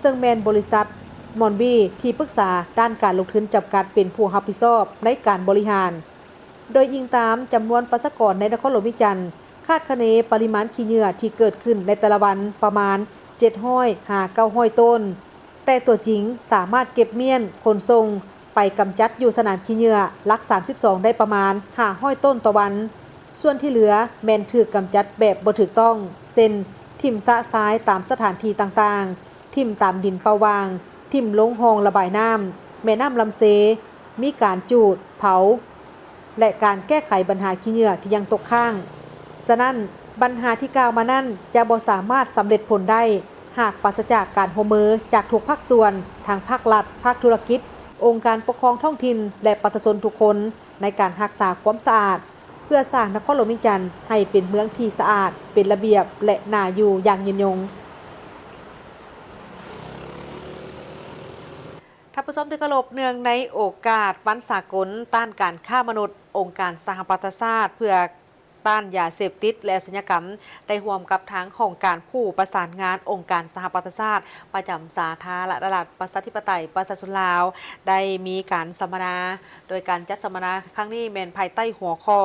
ເຊິ່ງແມ່ນບໍລິສັດ ສະມອນບີ ທີ່ປຶກສາດ້ານການລົງທຶນຈຳກັດເປັນຜູ້ຮັບຜິດຊອບໃນການບໍລິຫານ. ໂດຍອີງຕາມຈຳນວນປະຊາກອນໃນນະຄອນຫຼວງວຽງຈັນ, ຄາດຄະເນປະລິມານຂີ້ເຫຍື້ອທີ່ເກີດຂຶ້ນໃນແຕ່ລະວັນປະມານເຈັດຮ້ອຍຫາເກົ້າຮ້ອຍໂຕນ, ແຕ່ຕົວຈິງສາມາດເກັບມ້ຽນຂົນສົ່ງໄປກຳຈັດຢູ່ສະໜາມຂີ້ເຫຍື້ອຫຼັກສາມສິບສອງໄດ້ປະມານຫ້າຮ້ອຍໂຕນຕໍ່ວັນ. ສ່ວນທີ່ເຫຼືອແມ່ນຖືກກຳຈັດແບບບໍ່ຖືກຕ້ອງ, ເຊັ່ນ ຖິ້ມຊະຊາຍຕາມສະຖານທີ່ຕ່າງໆ, ຖິ້ມຕາມດິນເປົ່າຫວ່າງ, ຖິ້ມລົງຮ່ອງລະບາຍນ້ຳ, ແມ່ນ້ຳລຳເຊ, ມີການຈູດ, ເຜົາ ແລະ ການແກ້ໄຂບັນຫາຂີ້ເຫຍື້ອທີ່ຍັງຕົກຄ້າງ. ສະນັ້ນ, ບັນຫາທີ່ກ່າວມານັ້ນຈະບໍ່ສາມາດສຳເລັດຜົນໄດ້ ຫາກປາສະຈາກການຮ່ວມມືຈາກທຸກພາກສ່ວນ, ທັງພາກລັດ, ພາກທຸລະກິດ, ອົງການປົກຄອງທ້ອງຖິ່ນ ແລະ ປະຊາຊົນທຸກຄົນ ໃນການຮັກສາຄວາມສະອາດ ເພື່ອສ້າງນະຄອນຫຼວງວຽງຈັນໃຫ້ເປັນເມືອງທີ່ສະອາດ, ເປັນລະບຽບ ແລະ ໜ້າຢູ່ຢ່າງຍືນຍົງ. ທ່ານຜູ້ຊົມທີ່ເຄົາລົບ, ເນື່ອງໃນໂອກາດວັນສາກົນຕ້ານການຄ້າມະນຸດ, ອົງການສະຫະປະຊາຊາດເພື່ອ ຕ້ານຢາເສບຕິດ ແລະ ອາຊະຍາກຳ ໄດ້ຮ່ວມກັບທາງຫ້ອງການຜູ້ປະສານງານອົງການສະຫະປະຊາຊາດ ປະຈຳສາທາລະນະລັດ ປະຊາທິປະໄຕ ປະຊາຊົນລາວ ໄດ້ມີການສຳມະນາ. ໂດຍການຈັດສຳມະນາຄັ້ງນີ້ແມ່ນພາຍໃຕ້ຫົວຂໍ້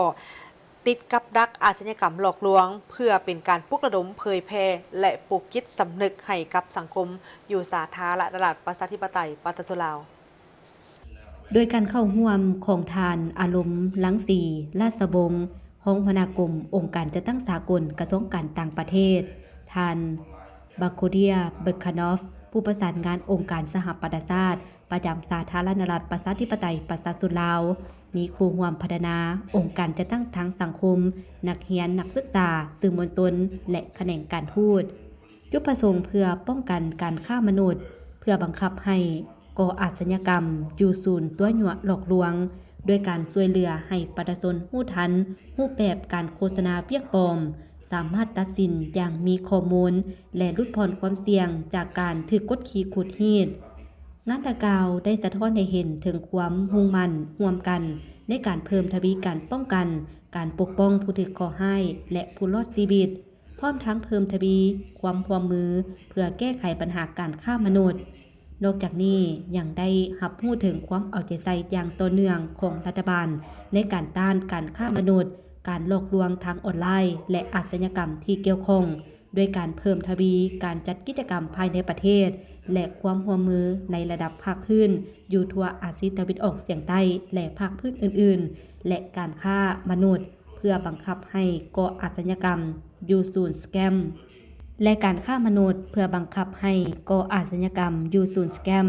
ຕິດກັບດັກອາຊະຍາກຳຫຼອກລວງ ເພື່ອເປັນການປຸກລະດົມເຜີຍແຜ່ ແລະ ປູກຈິດສຳນຶກໃຫ້ກັບສັງຄົມຢູ່ສາທາລະນະລັດ ປະຊາທິປະໄຕ ປະຊາຊົນລາວ. ໂດຍການເຂົ້າຮ່ວມຂອງທ່ານ ອາລົມ ລັງສີ ລາຊະວົງ ຮອງຫົວໜ້າກົມອົງການຈັດຕັ້ງສາກົນ ກະຊວງການຕ່າງປະເທດ, ທ່ານ ບາໂຄເດຍ ເບິກຄານອຟ ຜູ້ປະສານງານອົງການສະຫະປະຊາຊາດ ປະຈຳສາທາລະນະລັດ ປະຊາທິປະໄຕ ປະຊາຊົນລາວ, ມີຄູ່ຮ່ວມພັດທະນາ, ອົງການຈັດຕັ້ງທາງສັງຄົມ, ນັກຮຽນ, ນັກສຶກສາ, ສື່ມວນຊົນ ແລະ ຂະແໜງການທູດ. ຈຸດປະສົງເພື່ອປ້ອງກັນການຄ້າມະນຸດ, ເພື່ອບັງຄັບໃຫ້ກໍ່ອາຊະຍາກຳຢູ່ສູນຕົວະຍົວະຫຼອກລວງ, ດ້ວຍການຊ່ວຍເຫຼືອໃຫ້ປະຊາຊົນຮູ້ທັນຮູບແບບການໂຄສະນາວຽກປອມ, ສາມາດຕັດສິນຢ່າງມີຂໍ້ມູນ ແລະ ຫຼຸດຜ່ອນຄວາມສ່ຽງຈາກການຖືກກົດຂີ່ຂູດຮີດ. ງານດັ່ງກ່າວໄດ້ສະທ້ອນໃຫ້ເຫັນເຖິງຄວາມມຸ່ງໝັ້ນຮ່ວມກັນໃນການເພີ່ມທະວີການປ້ອງກັນ, ການປົກປ້ອງຜູ້ຖືກເຄາະຮ້າຍ ແລະ ຜູ້ລອດຊີວິດ, ພ້ອມທັງເພີ່ມທະວີຄວາມຮ່ວມມືເພື່ອແກ້ໄຂບັນຫາການຄ້າມະນຸດ. ນອກຈາກນີ້ຍັງໄດ້ຮັບຮູ້ເຖິງຄວາມເອົາໃຈໃສ່ຢ່າງຕໍ່ເນື່ອງຂອງລັດຖະບານໃນການຕ້ານການຄ້າມະນຸດ, ການຫຼອກລວງທາງອອນລາຍ ແລະ ອາຊະຍາກຳທີ່ກ່ຽວຂ້ອງ, ດ້ວຍການເພີ່ມທະວີການຈັດກິດຈະກຳພາຍໃນປະເທດ ແລະ ຄວາມຮ່ວມມືໃນລະດັບພາກພື້ນຢູ່ທົ່ວອາຊີຕາເວັນອອກສຽງໃຕ້ ແລະ ພາກພື້ນອື່ນໆ ແລະ ການຄ້າມະນຸດ ເພື່ອບັງຄັບໃຫ້ກໍ່ອາຊະຍາກຳຢູ່ສູນສະແກມ ແລະ ການຄ້າມະນຸດເພື່ອບັງຄັບໃຫ້ກໍ່ອາຊະຍາກຳຢູ່ສູນສະແກມ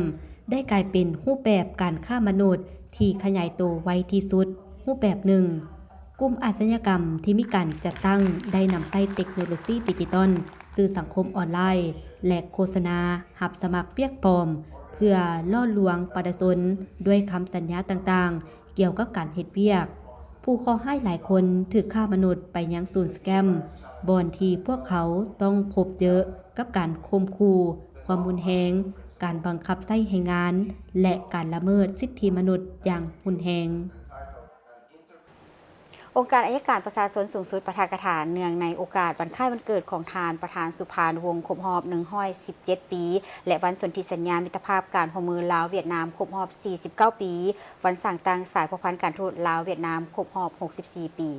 ໄດ້ກາຍເປັນຮູບແບບການຄ້າມະນຸດທີ່ຂະຫຍາຍໂຕໄວທີ່ສຸດຮູບແບບໜຶ່ງ. ກຸ່ມອາຊະຍາກຳທີ່ມີການຈັດຕັ້ງໄດ້ນຳໃຊ້ເຕັກໂນໂລຊີດິຈິຕອນ, ສື່ສັງຄົມອອນລາຍ ແລະ ໂຄສະນາຮັບສະໝັກວຽກປອມ ເພື່ອຫຼໍ່ລວງປະຊາຊົນດ້ວຍຄຳສັນຍາຕ່າງໆ ກ່ຽວກັບການເຮັດວຽກ. ຜູ້ເຄາະຮ້າຍຫຼາຍຄົນຖືກຄ້າມະນຸດໄປຍັງສູນສະແກມ, ບ່ອນທີ່ພວກເຂົາຕ້ອງພົບເຈີກັບການຂົ່ມຂູ່, ຄວາມຮຸນແຮງ, ການບັງຄັບໃຊ້ແຮງງານ ແລະ ການລະເມີດສິດທິມະນຸດຢ່າງຮຸນແຮງ. ອົງການໄອຍະການປະຊາຊົນສູງສຸດປາຖະກະຖາ ເນື່ອງໃນໂອກາດວັນຄ້າຍວັນເກີດຂອງທ່ານປະທານສຸພານຸວົງ ຄົບຮອບໜຶ່ງຮ້ອຍສິບເຈັດປີ ແລະ ວັນສົນທິສັນຍາມິດຕະພາບການຮ່ວມມືລາວ-ຫວຽດນາມ ຄົບຮອບສີ່ສິບເກົ້າປີ, ວັນສ້າງຕັ້ງສາຍພົວພັນການທູດລາວ-ຫວຽດນາມ ຄົບຮອບຫົກສິບສີ່ປີ.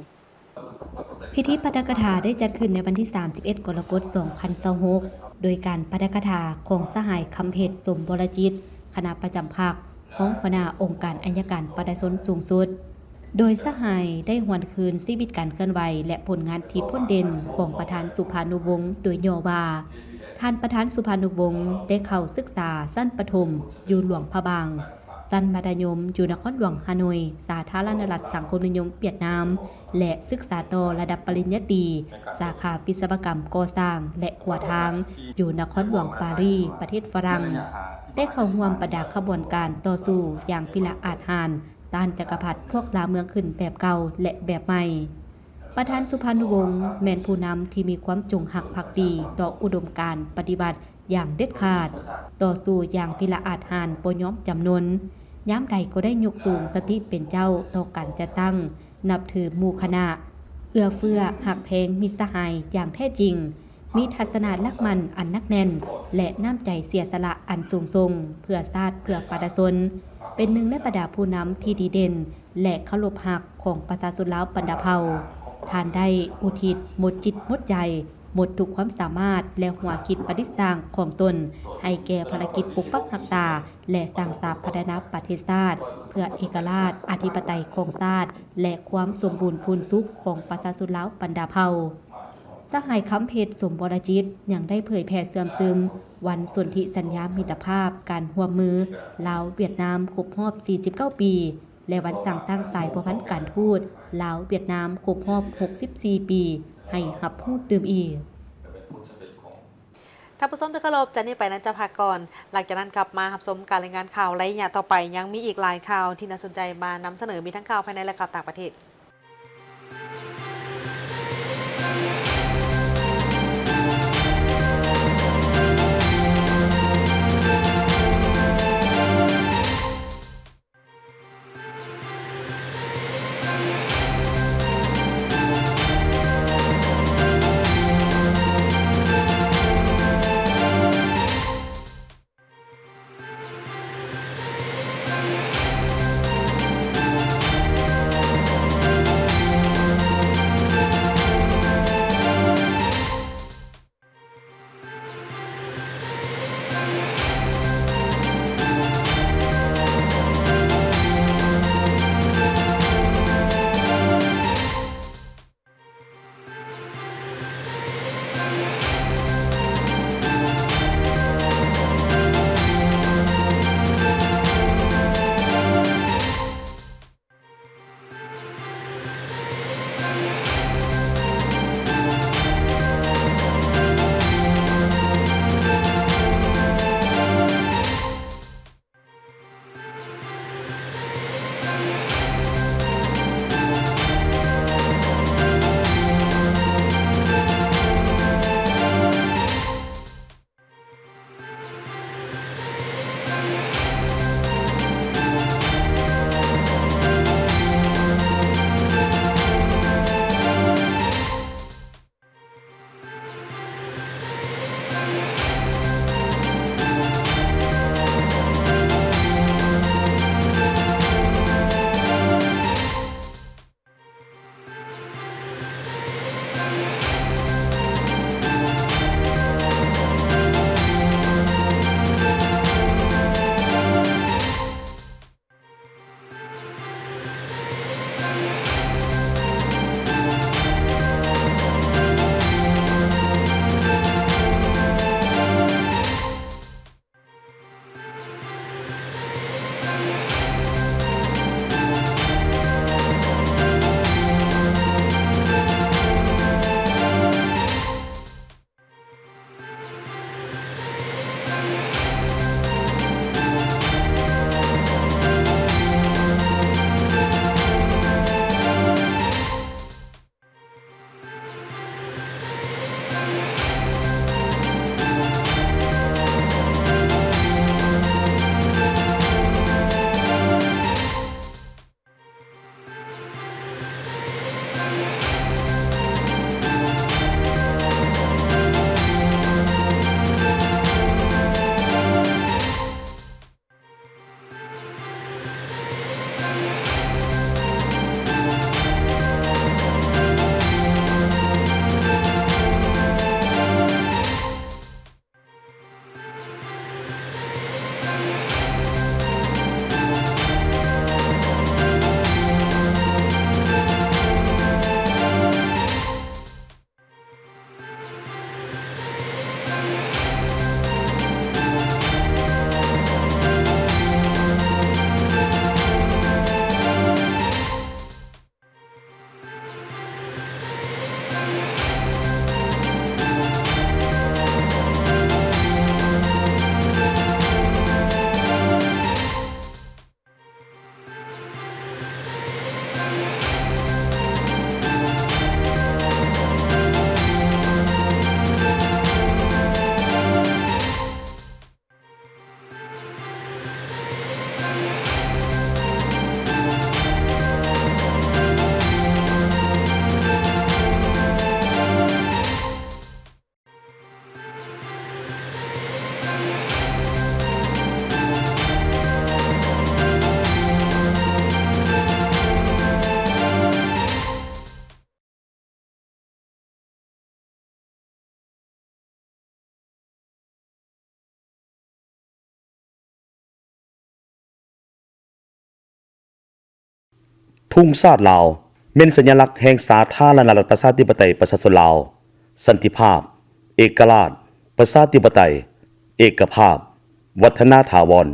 ພິທີປາຖະກະຖາໄດ້ຈັດຂຶ້ນໃນວັນທີສາມສິບເອັດ ກໍລະກົດ ສອງພັນຊາວຫົກ ໂດຍການປາຖະກະຖາຂອງສະຫາຍ ຄຳເພັດ ສົມວໍລະຈິດ ຄະນະປະຈຳພັກ, ຮອງຫົວໜ້າອົງການໄອຍະການປະຊາຊົນສູງສຸດ. ໂດຍສະຫາຍໄດ້ຫວນຄືນຊີວິດການເຄື່ອນໄຫວ ແລະ ຜົນງານທີ່ພົ້ນເດັ່ນຂອງປະທານສຸພານຸວົງໂດຍຫຍໍ້ວ່າ, ທ່ານປະທານສຸພານຸວົງໄດ້ເຂົ້າສຶກສາຊັ້ນປະຖົມຢູ່ຫຼວງພະບາງ, ຊັ້ນມັດທະຍົມຢູ່ນະຄອນຫຼວງຮ່າໂນ້ຍ, ສາທາລະນະລັດສັງຄົມນິຍົມຫວຽດນາມ ແລະ ສຶກສາຕໍ່ລະດັບປະລິນຍາຕີ ສາຂາວິສະວະກຳກໍ່ສ້າງ ແລະ ຂົວທາງ ຢູ່ນະຄອນຫຼວງປາຣີ ປະເທດຝຣັ່ງ, ໄດ້ເຂົ້າຮ່ວມບັນດາຂະບວນການຕໍ່ສູ້ຢ່າງພິລະອາດຫານ ຕ້ານຈັກກະພັດພວກລ່າເມືອງຂຶ້ນແບບເກົ່າ ແລະ ແບບໃໝ່. ປະທານສຸພານຸວົງແມ່ນຜູ້ນຳທີ່ມີຄວາມຈົງຮັກພັກດີຕໍ່ອຸດົມການປະຕິວັດຢ່າງເດັດຂາດ, ຕໍ່ສູ້ຢ່າງພິລະອາດຫານບໍ່ຍອມຈຳນົນ, ຍາມໃດກໍໄດ້ຍົກສູງສະຕິເປັນເຈົ້າຕໍ່ການຈັດຕັ້ງ, ນັບຖືໝູ່ຄະນະ, ເອື້ອເຟື້ອຮັກແພງມິດສະຫາຍຢ່າງແທ້ຈິງ, ມີທັດສະນະຫຼັກໝັ້ນອັນໜັກແໜ້ນ ແລະ ນ້ຳໃຈເສຍສະຫຼະອັນສູງສົ່ງເພື່ອຊາດເພື່ອປະຊາຊົນ, ເປັນໜຶ່ງໃນບັນດາຜູ້ນຳທີ່ດີເດັ່ນ ແລະ ເຄົາລົບຮັກຂອງປະຊາຊົນລາວບັນດາເຜົ່າ. ທ່ານໄດ້ອຸທິດໝົດຈິດໝົດໃຈ, ໝົດທຸກຄວາມສາມາດ ແລະ ຫົວຄິດປະດິດສ້າງຂອງຕົນ ໃຫ້ແກ່ພາລະກິດປົກປັກຮັກສາ ແລະ ສ້າງສາພັດທະນາປະເທດຊາດ ເພື່ອເອກະລາດ, ອະທິປະໄຕຂອງຊາດ ແລະ ຄວາມສົມບູນພູນສຸກຂອງປະຊາຊົນລາວບັນດາເຜົ່າ. ສະຫາຍ ຄຳເພັດ ສົມວໍລະຈິດ ຍັງໄດ້ເຜີຍແຜ່ເຊື່ອມຊຶມວັນສົນທິສັນຍາມິດຕະພາບການຮ່ວມມືລາວ-ຫວຽດນາມ ຄົບຮອບສີ່ສິບເກົ້າປີ ແລະ ວັນສ້າງຕັ້ງສາຍພົວພັນການທູດລາວ-ຫວຽດນາມ ຄົບຮອບຫົກສິບສີ່ປີ ໃຫ້ຮັບຮູ້ຕື່ມອີກ. ທ່ານຜູ້ຊົມທີ່ເຄົາລົບ, ຈາກນີ້ໄປນັ້ນຈະພັກກ່ອນ, ຫຼັງຈາກນັ້ນກັບມາຮັບຊົມການລາຍງານຂ່າວໄລຍະຕໍ່ໄປ, ຍັງມີອີກຫຼາຍຂ່າວທີ່ໜ້າສົນໃຈມານຳສະເໜີ, ມີທັງຂ່າວພາຍໃນ ແລະ ຂ່າວຕ່າງປະເທດ. ທຸງຊາດລາວ ແມ່ນສັນຍາລັກແຫ່ງສາທາລະນະລັດ ປະຊາທິປະໄຕ ປະຊາຊົນລາວ, ສັນຕິພາບ, ເອກະລາດ, ປະຊາທິປະໄຕ, ເອກະພາບ, ວັດທະນາຖາວອນ.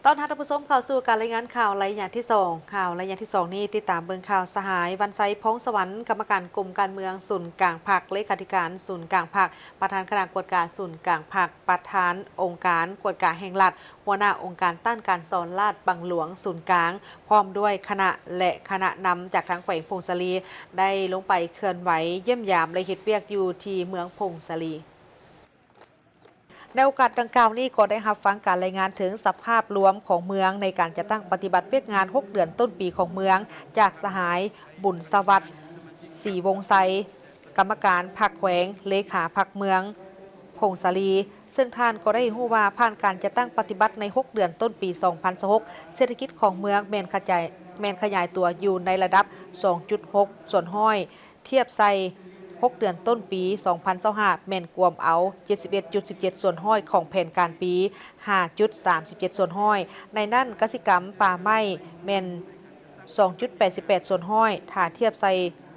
ຕ້ອນຮັບທ່ານຜູ້ຊົມເຂົ້າສູ່ການລາຍງານຂ່າວໄລຍະທີສອງ. ຂ່າວໄລຍະທີສອງນີ້ ຕິດຕາມເບິ່ງຂ່າວ ສະຫາຍ ວັນໄຊ ພອງສະຫວັນ ກຳມະການກົມການເມືອງສູນກາງພັກ, ເລຂາທິການສູນກາງພັກ, ປະທານຄະນະກວດກາສູນກາງພັກ, ປະທານອົງການກວດກາແຫ່ງລັດ, ຫົວໜ້າອົງການຕ້ານການສໍ້ລາດບັງຫຼວງສູນກາງ ພ້ອມດ້ວຍຄະນະ ແລະ ຄະນະນຳຈາກທາງແຂວງຜົ້ງສາລີ ໄດ້ລົງໄປເຄື່ອນໄຫວຢ້ຽມຢາມ ແລະ ເຮັດວຽກຢູ່ທີ່ເມືອງຜົ້ງສາລີ. ໃນໂອກາດດັ່ງກ່າວນີ້ ກໍໄດ້ຮັບຟັງການລາຍງານເຖິງສະພາບລວມຂອງເມືອງໃນການຈັດຕັ້ງປະຕິບັດວຽກງານຫົກເດືອນຕົ້ນປີຂອງເມືອງ ຈາກສະຫາຍ ບຸນສະຫວັດ ສີວົງໄຊ ກຳມະການພັກແຂວງ, ເລຂາພັກເມືອງຜົ້ງສາລີ, ເຊິ່ງທ່ານກໍໄດ້ຮູ້ວ່າ ຜ່ານການຈັດຕັ້ງປະຕິບັດໃນຫົກເດືອນຕົ້ນປີສອງພັນຊາວຫົກ ເສດຖະກິດຂອງເມືອງແມ່ນຂະຈາຍ, ແມ່ນຂະຫຍາຍຕົວຢູ່ໃນລະດັບສອງຈຸດຫົກສ່ວນຮ້ອຍ ທຽບໃສ່ຫົກເດືອນຕົ້ນປີສອງພັນຊາວຫ້າ ແມ່ນກວມເອົາເຈັດສິບເອັດຈຸດສິບເຈັດສ່ວນຮ້ອຍຂອງແຜນການປີ ຫ້າຈຸດສາມສິບເຈັດສ່ວນຮ້ອຍ. ໃນນັ້ນ ກະສິກຳປ່າໄມ້ແມ່ນສອງຈຸດແປດສິບແປດສ່ວນຮ້ອຍ ຖ້າທຽບໃສ່,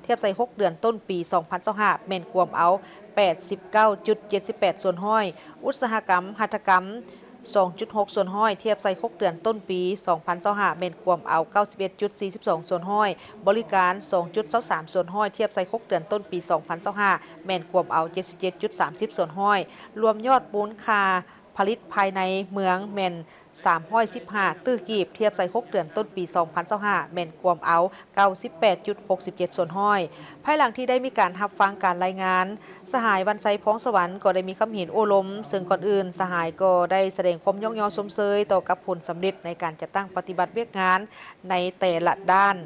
ທຽບໃສ່ຫົກເດືອນຕົ້ນປີສອງພັນຊາວຫ້າ ແມ່ນກວມເອົາແປດສິບເກົ້າຈຸດເຈັດສິບແປດສ່ວນຮ້ອຍ, ອຸດສາຫະກຳຫັດຖະກຳ ສອງຈຸດຫົກສ່ວນຮ້ອຍ ທຽບໃສ່ຫົກເດືອນຕົ້ນປີສອງພັນຊາວຫ້າ ແມ່ນກວມເອົາເກົ້າສິບເອັດຈຸດສີ່ສິບສອງສ່ວນຮ້ອຍ, ບໍລິການ ສອງຈຸດຊາວສາມສ່ວນຮ້ອຍ ທຽບໃສ່ຫົກເດືອນຕົ້ນປີສອງພັນຊາວຫ້າ ແມ່ນກວມເອົາເຈັດສິບເຈັດຈຸດສາມສິບສ່ວນຮ້ອຍ, ລວມຍອດມູນຄ່າຜະລິດພາຍໃນເມືອງແມ່ນສາມຮ້ອຍສິບຫ້າຕື້ກີບ ທຽບໃສ່ຫົກເດືອນຕົ້ນປີສອງພັນຊາວຫ້າ ແມ່ນກວມເອົາເກົ້າສິບແປດຈຸດຫົກສິບເຈັດສ່ວນຮ້ອຍ. ພາຍຫຼັງທີ່ໄດ້ມີການຮັບຟັງການລາຍງານ, ສະຫາຍ ວັນໄຊ ພອງສະຫວັນ ກໍໄດ້ມີຄຳເຫັນໂອ້ລົມ, ເຊິ່ງກ່ອນອື່ນສະຫາຍກໍໄດ້ສະແດງຄວາມຍ້ອງຍໍຊົມເຊີຍຕໍ່ກັບຜົນສຳເລັດໃນການຈັດຕັ້ງປະຕິບັດວຽກງານໃນແຕ່ລະດ້ານ.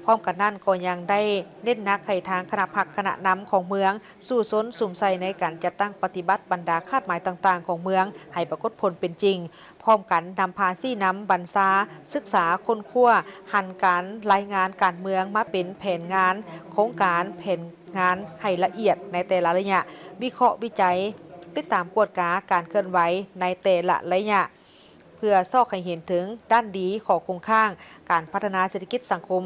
ພ້ອມກັນນັ້ນກໍຍັງໄດ້ເນັ້ນໜັກໃຫ້ທາງຄະນະພັກຄະນະນຳຂອງເມືອງ ສູ້ຊົນສຸມໃສ່ໃນການຈັດຕັ້ງປະຕິບັດບັນດາຄາດໝາຍຕ່າງໆຂອງເມືອງໃຫ້ປາກົດຜົນເປັນຈິງ. ພ້ອມກັນນຳພາຊີ້ນຳບັນຊາ, ສຶກສາ, ຄົ້ນຄວ້າ, ຫັນການລາຍງານການເມືອງມາເປັນແຜນງານ, ໂຄງການ, ແຜນງານໃຫ້ລະອຽດໃນແຕ່ລະໄລຍະ, ວິເຄາະວິໄຈ, ຕິດຕາມກວດກາການເຄື່ອນໄຫວໃນແຕ່ລະໄລຍະ ເພື່ອຊອກໃຫ້ເຫັນເຖິງດ້ານດີ, ຂໍ້ຄົງຄ້າງ, ການພັດທະນາເສດຖະກິດສັງຄົມ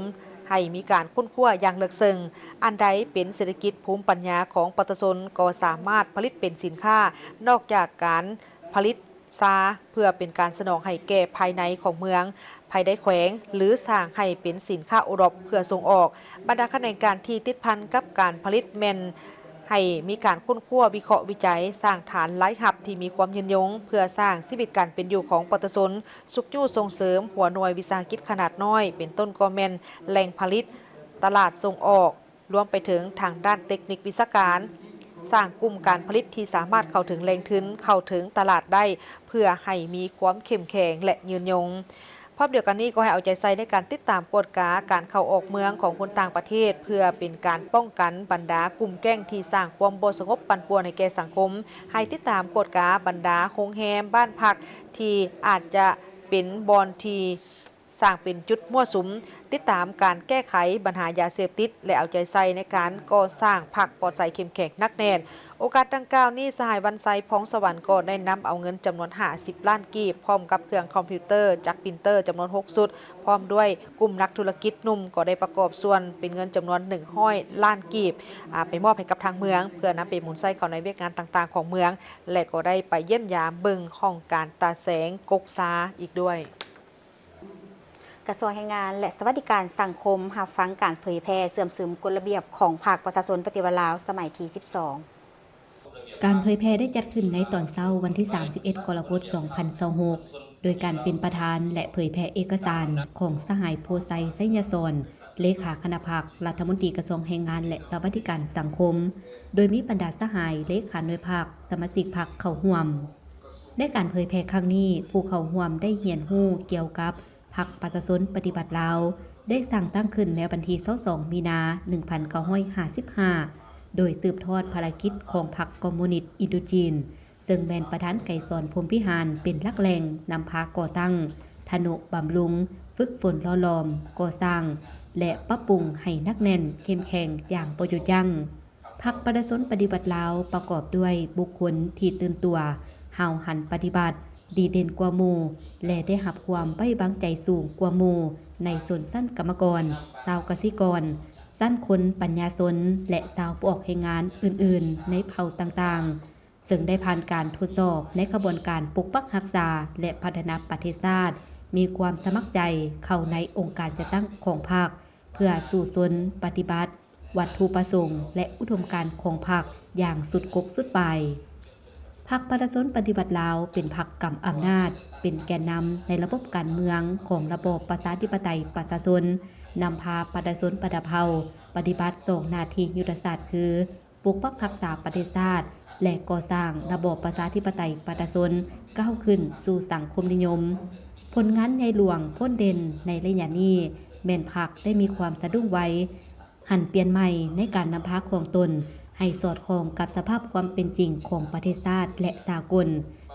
ໃຫ້ມີການຄົ້ນຄວ້າຢ່າງເລິກເຊິ່ງ. ອັນໃດເປັນເສດຖະກິດພູມປັນຍາຂອງປະຊາຊົນ ກໍສາມາດຜະລິດເປັນສິນຄ້າ, ນອກຈາກການຜະລິດ ຊາ ເພື່ອເປັນການສະໜອງໃຫ້ແກ່ພາຍໃນຂອງເມືອງ, ພາຍໃນແຂວງ ຫຼື ສ້າງໃຫ້ເປັນສິນຄ້າໂອດອບເພື່ອສົ່ງອອກ. ບັນດາຂະແໜງການທີ່ຕິດພັນກັບການຜະລິດແມ່ນໃຫ້ມີການຄົ້ນຄວ້າ, ວິເຄາະວິໄຈ, ສ້າງຖານລາຍຮັບທີ່ມີຄວາມຍືນຍົງ ເພື່ອສ້າງຊີວິດການເປັນຢູ່ຂອງປະຊາຊົນ, ຊຸກຍູ້ສົ່ງເສີມຫົວໜ່ວຍວິສາຫະກິດຂະໜາດນ້ອຍ, ເປັນຕົ້ນກໍແມ່ນແຫຼ່ງຜະລິດ, ຕະຫຼາດສົ່ງອອກ, ລວມໄປເຖິງທາງດ້ານເຕັກນິກວິຊາການ, ສ້າງກຸ່ມການຜະລິດທີ່ສາມາດເຂົ້າເຖິງແຫຼ່ງທຶນ, ເຂົ້າເຖິງຕະຫຼາດໄດ້ ເພື່ອໃຫ້ມີຄວາມເຂັ້ມແຂງ ແລະ ຍືນຍົງ. ພ ພ້ອມດຽວກັນນີ້ກໍໃຫ້ເອົາໃຈໃສ່ໃນການຕິດຕາມກວດກາການເຂົ້າອອກເມືອງຂອງຄົນຕ່າງປະເທດ ເພື່ອເປັນການປ້ອງກັນບັນດາກຸ່ມແກ້ງທີ່ສ້າງຄວາມບໍ່ສະຫງົບປັ່ນປ່ວນໃຫ້ແກ່ສັງຄົມ. ໃຫ້ຕິດຕາມກວດກາບັນດາໂຮງແຮມ, ບ້ານພັກທີ່ອາດຈະເປັນບ່ອນທີ່ສ້າງເປັນຈຸດມົ້ວສຸມ, ຕິດຕາມການແກ້ໄຂບັນຫາຢາເສບຕິດ ແລະ ເອົາໃຈໃສ່ໃນການກໍ່ສ້າງພັກປອດໃສເຂັ້ມແຂງໜັກແໜ້ນ. ໂອກາດດັ່ງກ່າວນີ້ ສະຫາຍ ວັນໄຊ ພອງສະຫວັນ ກໍໄດ້ນຳເອົາເງິນຈຳນວນຫ້າສິບລ້ານກີບ ພ້ອມກັບເຄື່ອງຄອມພິວເຕີ, ຈັກພິມເຕີຈຳນວນຫົກຊຸດ ພ້ອມດ້ວຍກຸ່ມນັກທຸລະກິດໜຸ່ມ ກໍໄດ້ປະກອບສ່ວນເປັນເງິນຈຳນວນໜຶ່ງຮ້ອຍລ້ານກີບ ອາ ໄປມອບໃຫ້ກັບທາງເມືອງ ເພື່ອນຳໄປໝູນໃຊ້ເຂົ້າໃນວຽກງານຕ່າງໆຂອງເມືອງ ແລະ ກໍໄດ້ໄປຢ້ຽມຢາມເບິ່ງຫ້ອງການຕາແສງກົກຊາອີກດ້ວຍ. ກະຊວງແຮງງານ ແລະ ສະຫວັດດີການສັງຄົມ ຮັບຟັງການເຜີຍແຜ່ເຊື່ອມຊຶມກົດລະບຽບຂອງພັກປະຊາຊົນປະຕິວັດລາວສະໄໝທີສິບສອງ. ການເຜີຍແຜ່ໄດ້ຈັດຂຶ້ນໃນຕອນເຊົ້າວັນທີສາມສິບເອັດ ກໍລະກົດ ສອງພັນຊາວຫົກ ໂດຍການເປັນປະທານ ແລະ ເຜີຍແຜ່ເອກະສານຂອງສະຫາຍ ໂພໄຊ ໄຊຍະສອນ ເລຂາຄະນະພັກ, ລັດຖະມົນຕີກະຊວງແຮງງານ ແລະ ສະຫວັດດີການສັງຄົມ, ໂດຍມີບັນດາສະຫາຍເລຂາໜ່ວຍພັກ, ສະມາຊິກພັກເຂົ້າຮ່ວມ. ໃນການເຜີຍແຜ່ຄັ້ງນີ້, ຜູ້ເຂົ້າຮ່ວມໄດ້ຮຽນຮູ້ກ່ຽວກັບ ພັກປະຊາຊົນປະຕິວັດລາວ ໄດ້ສ້າງຕັ້ງຂຶ້ນໃນວັນທີຊາວສອງ ມີນາ ໜຶ່ງພັນເກົ້າຮ້ອຍຫ້າສິບຫ້າ ໂດຍສືບທອດພາລະກິດຂອງພັກຄອມມູນິດອິນໂດຈີນ, ເຊິ່ງແມ່ນປະທານໄກສອນ ພົມພິຫານ ເປັນຫຼັກແຫຼ່ງນຳພາກໍ່ຕັ້ງ, ທະນຸບຳລຸງ, ຝຶກຝົນຫຼໍ່ຫຼອມ, ກໍ່ສ້າງ ແລະ ປັບປຸງໃຫ້ໜັກແໜ້ນ, ເຂັ້ມແຂງຢ່າງບໍ່ຢຸດຢັ້ງ. ພັກປະຊາຊົນປະຕິວັດລາວ ປະກອບດ້ວຍບຸກຄົນທີ່ຕື່ນຕົວ, ຫ້າວຫັນປະຕິບັດ, ດີເດັ່ນກວ່າໝູ່ ແລະ ໄດ້ຮັບຄວາມໄວ້ວາງໃຈສູງກວ່າໝູ່ໃນຊົນຊັ້ນກຳມະກອນ, ຊາວກະສິກອນ, ຊັ້ນຄົນປັນຍາຊົນ ແລະ ຊາວຜູ້ອອກແຮງງານອື່ນໆໃນເຜົ່າຕ່າງໆ, ເຊິ່ງໄດ້ຜ່ານການທົດສອບໃນຂະບວນການປົກປັກຮັກສາ ແລະ ພັດທະນາປະເທດຊາດ, ມີຄວາມສະໝັກໃຈເຂົ້າໃນອົງການຈັດຕັ້ງຂອງພັກ ເພື່ອສູ້ຊົນປະຕິບັດ ວັດຖຸປະສົງ ແລະ ອຸດົມການຂອງພັກຢ່າງສຸດກົກສຸດປາຍ. ພັກປະຊາຊົນປະຕິວັດລາວ ເປັນພັກກຳອຳນາດ, ເປັນແກນນຳໃນລະບົບການເມືອງຂອງລະບອບປະຊາທິປະໄຕປະຊາຊົນ, ນຳພາປະຊາຊົນບັນດາເຜົ່າປະຕິບັດສອງໜ້າທີ່ຍຸດທະສາດຄື ປົກປັກຮັກສາປະເທດຊາດ ແລະ ກໍ່ສ້າງລະບອບປະຊາທິປະໄຕປະຊາຊົນ ກ້າວຂຶ້ນສູ່ສັງຄົມນິຍົມ. ຜົນງານໃຫຍ່ຫຼວງໂພນເດັ່ນໃນໄລຍະນີ້ ແມ່ນພັກໄດ້ມີຄວາມສະດຸ້ງໄວ, ຫັນປ່ຽນໃໝ່ໃນການນຳພາຂອງຕົນໃຫ້ສອດຄ່ອງກັບສະພາບຄວາມເປັນຈິງຂອງປະເທດຊາດ ແລະ ສາກົນ,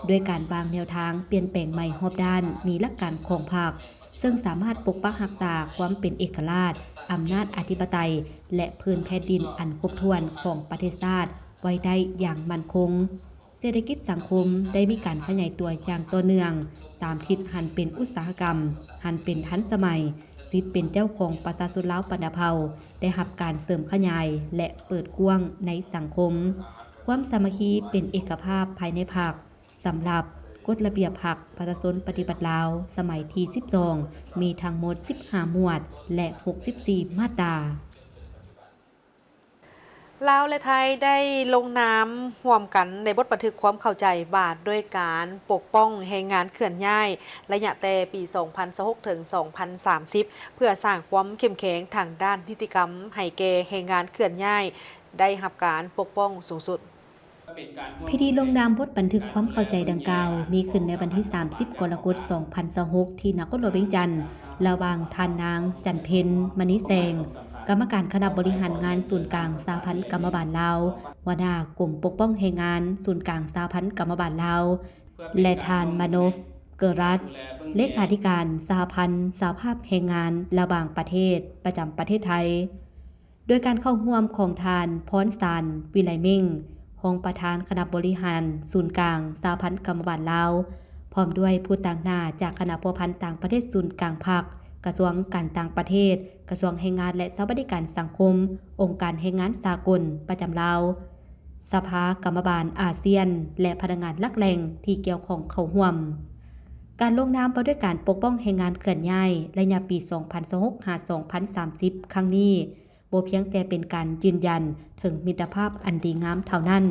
ດ້ວຍການວາງແນວທາງປ່ຽນແປງໃໝ່ຮອບດ້ານ, ມີຫຼັກການຂອງພັກ, ເຊິ່ງສາມາດປົກປັກຮັກສາຄວາມເປັນເອກະລາດ, ອຳນາດອະທິປະໄຕ ແລະ ພື້ນແຜ່ນດິນອັນຄົບຖ້ວນຂອງປະເທດຊາດໄວ້ໄດ້ຢ່າງໝັ້ນຄົງ. ເສດຖະກິດສັງຄົມໄດ້ມີການຂະຫຍາຍຕົວຢ່າງຕໍ່ເນື່ອງ ຕາມທິດຫັນເປັນອຸດສາຫະກຳ, ຫັນເປັນທັນສະໄໝ, ສິດເປັນເຈົ້າຂອງປະຊາຊົນລາວບັນດາເຜົ່າໄດ້ຮັບການເສີມຂະຫຍາຍ ແລະ ເປີດກວ້າງໃນສັງຄົມ. ຄວາມສາມັກຄີເປັນເອກະພາບພາຍໃນພັກ ສຳລັບກົດລະບຽບພັກປະຊາຊົນປະຕິວັດລາວ ສະໄໝທີສິບສອງ ມີທັງໝົດສິບຫ້າໝວດ ແລະ ຫົກສິບສີ່ມາດຕາ. ລາວ ແລະ ໄທ ໄດ້ລົງນາມຮ່ວມກັນໃນບົດບັນທຶກຄວາມເຂົ້າໃຈວ່າດ້ວຍການປົກປ້ອງແຮງງານເຄື່ອນຍ້າຍ ໄລຍະແຕ່ປີສອງພັນຊາວຫົກ ເຖິງ ສອງພັນສາມສິບ ເພື່ອສ້າງຄວາມເຂັ້ມແຂງທາງດ້ານນິຕິກຳໃຫ້ແກ່ແຮງງານເຄື່ອນຍ້າຍໄດ້ຮັບການປົກປ້ອງສູງສຸດ. ພິທີລົງນາມບົດບັນທຶກຄວາມເຂົ້າໃຈດັ່ງກ່າວ ມີຂຶ້ນໃນວັນທີສາມສິບ ກໍລະກົດ ສອງພັນຊາວຫົກ ທີ່ນະຄອນຫຼວງວຽງຈັນ ລະຫວ່າງທ່ານນາງ ຈັນເພັນ ມະນີແສງ ກຳມະການຄະນະບໍລິຫານງານສູນກາງສະຫະພັນກຳມະບານລາວ, ຫົວໜ້າກົມປົກປ້ອງແຮງງານສູນກາງສະຫະພັນກຳມະບານລາວ ແລະ ທ່ານ ມາໂນຟ ເກີຣັດ ເລຂາທິການສະຫະພັນສະຫະພາບແຮງງານລະຫວ່າງປະເທດ ປະຈຳປະເທດໄທ. ໂດຍການເຂົ້າຮ່ວມຂອງທ່ານ ພອນສານ ວິໄລເມັ່ງ ຮອງປະທານຄະນະບໍລິຫານສູນກາງສະຫະພັນກຳມະບານລາວ, ພ້ອມດ້ວຍຜູ້ຕາງໜ້າຈາກຄະນະພົວພັນຕ່າງປະເທດສູນກາງພັກ, ກະຊວງການຕ່າງປະເທດ, ກະຊວງແຮງງານ ແລະ ສະຫວັດດີການສັງຄົມ, ອົງການແຮງງານສາກົນປະຈຳລາວ, ສະພາກຳມະບານອາຊຽນ ແລະ ພະນັກງານຫຼັກແຫຼ່ງທີ່ກ່ຽວຂ້ອງເຂົ້າຮ່ວມ. ການລົງນາມວ່າດ້ວຍການປົກປ້ອງແຮງງານເຄື່ອນຍ້າຍ ໄລຍະປີສອງພັນຊາວຫົກ ຫາ ສອງພັນສາມສິບ ຄັ້ງນີ້ ບໍ່ພຽງແຕ່ເປັນການຢືນຢັນເຖິງມິດຕະພາບອັນດີງາມເທົ່ານັ້ນ,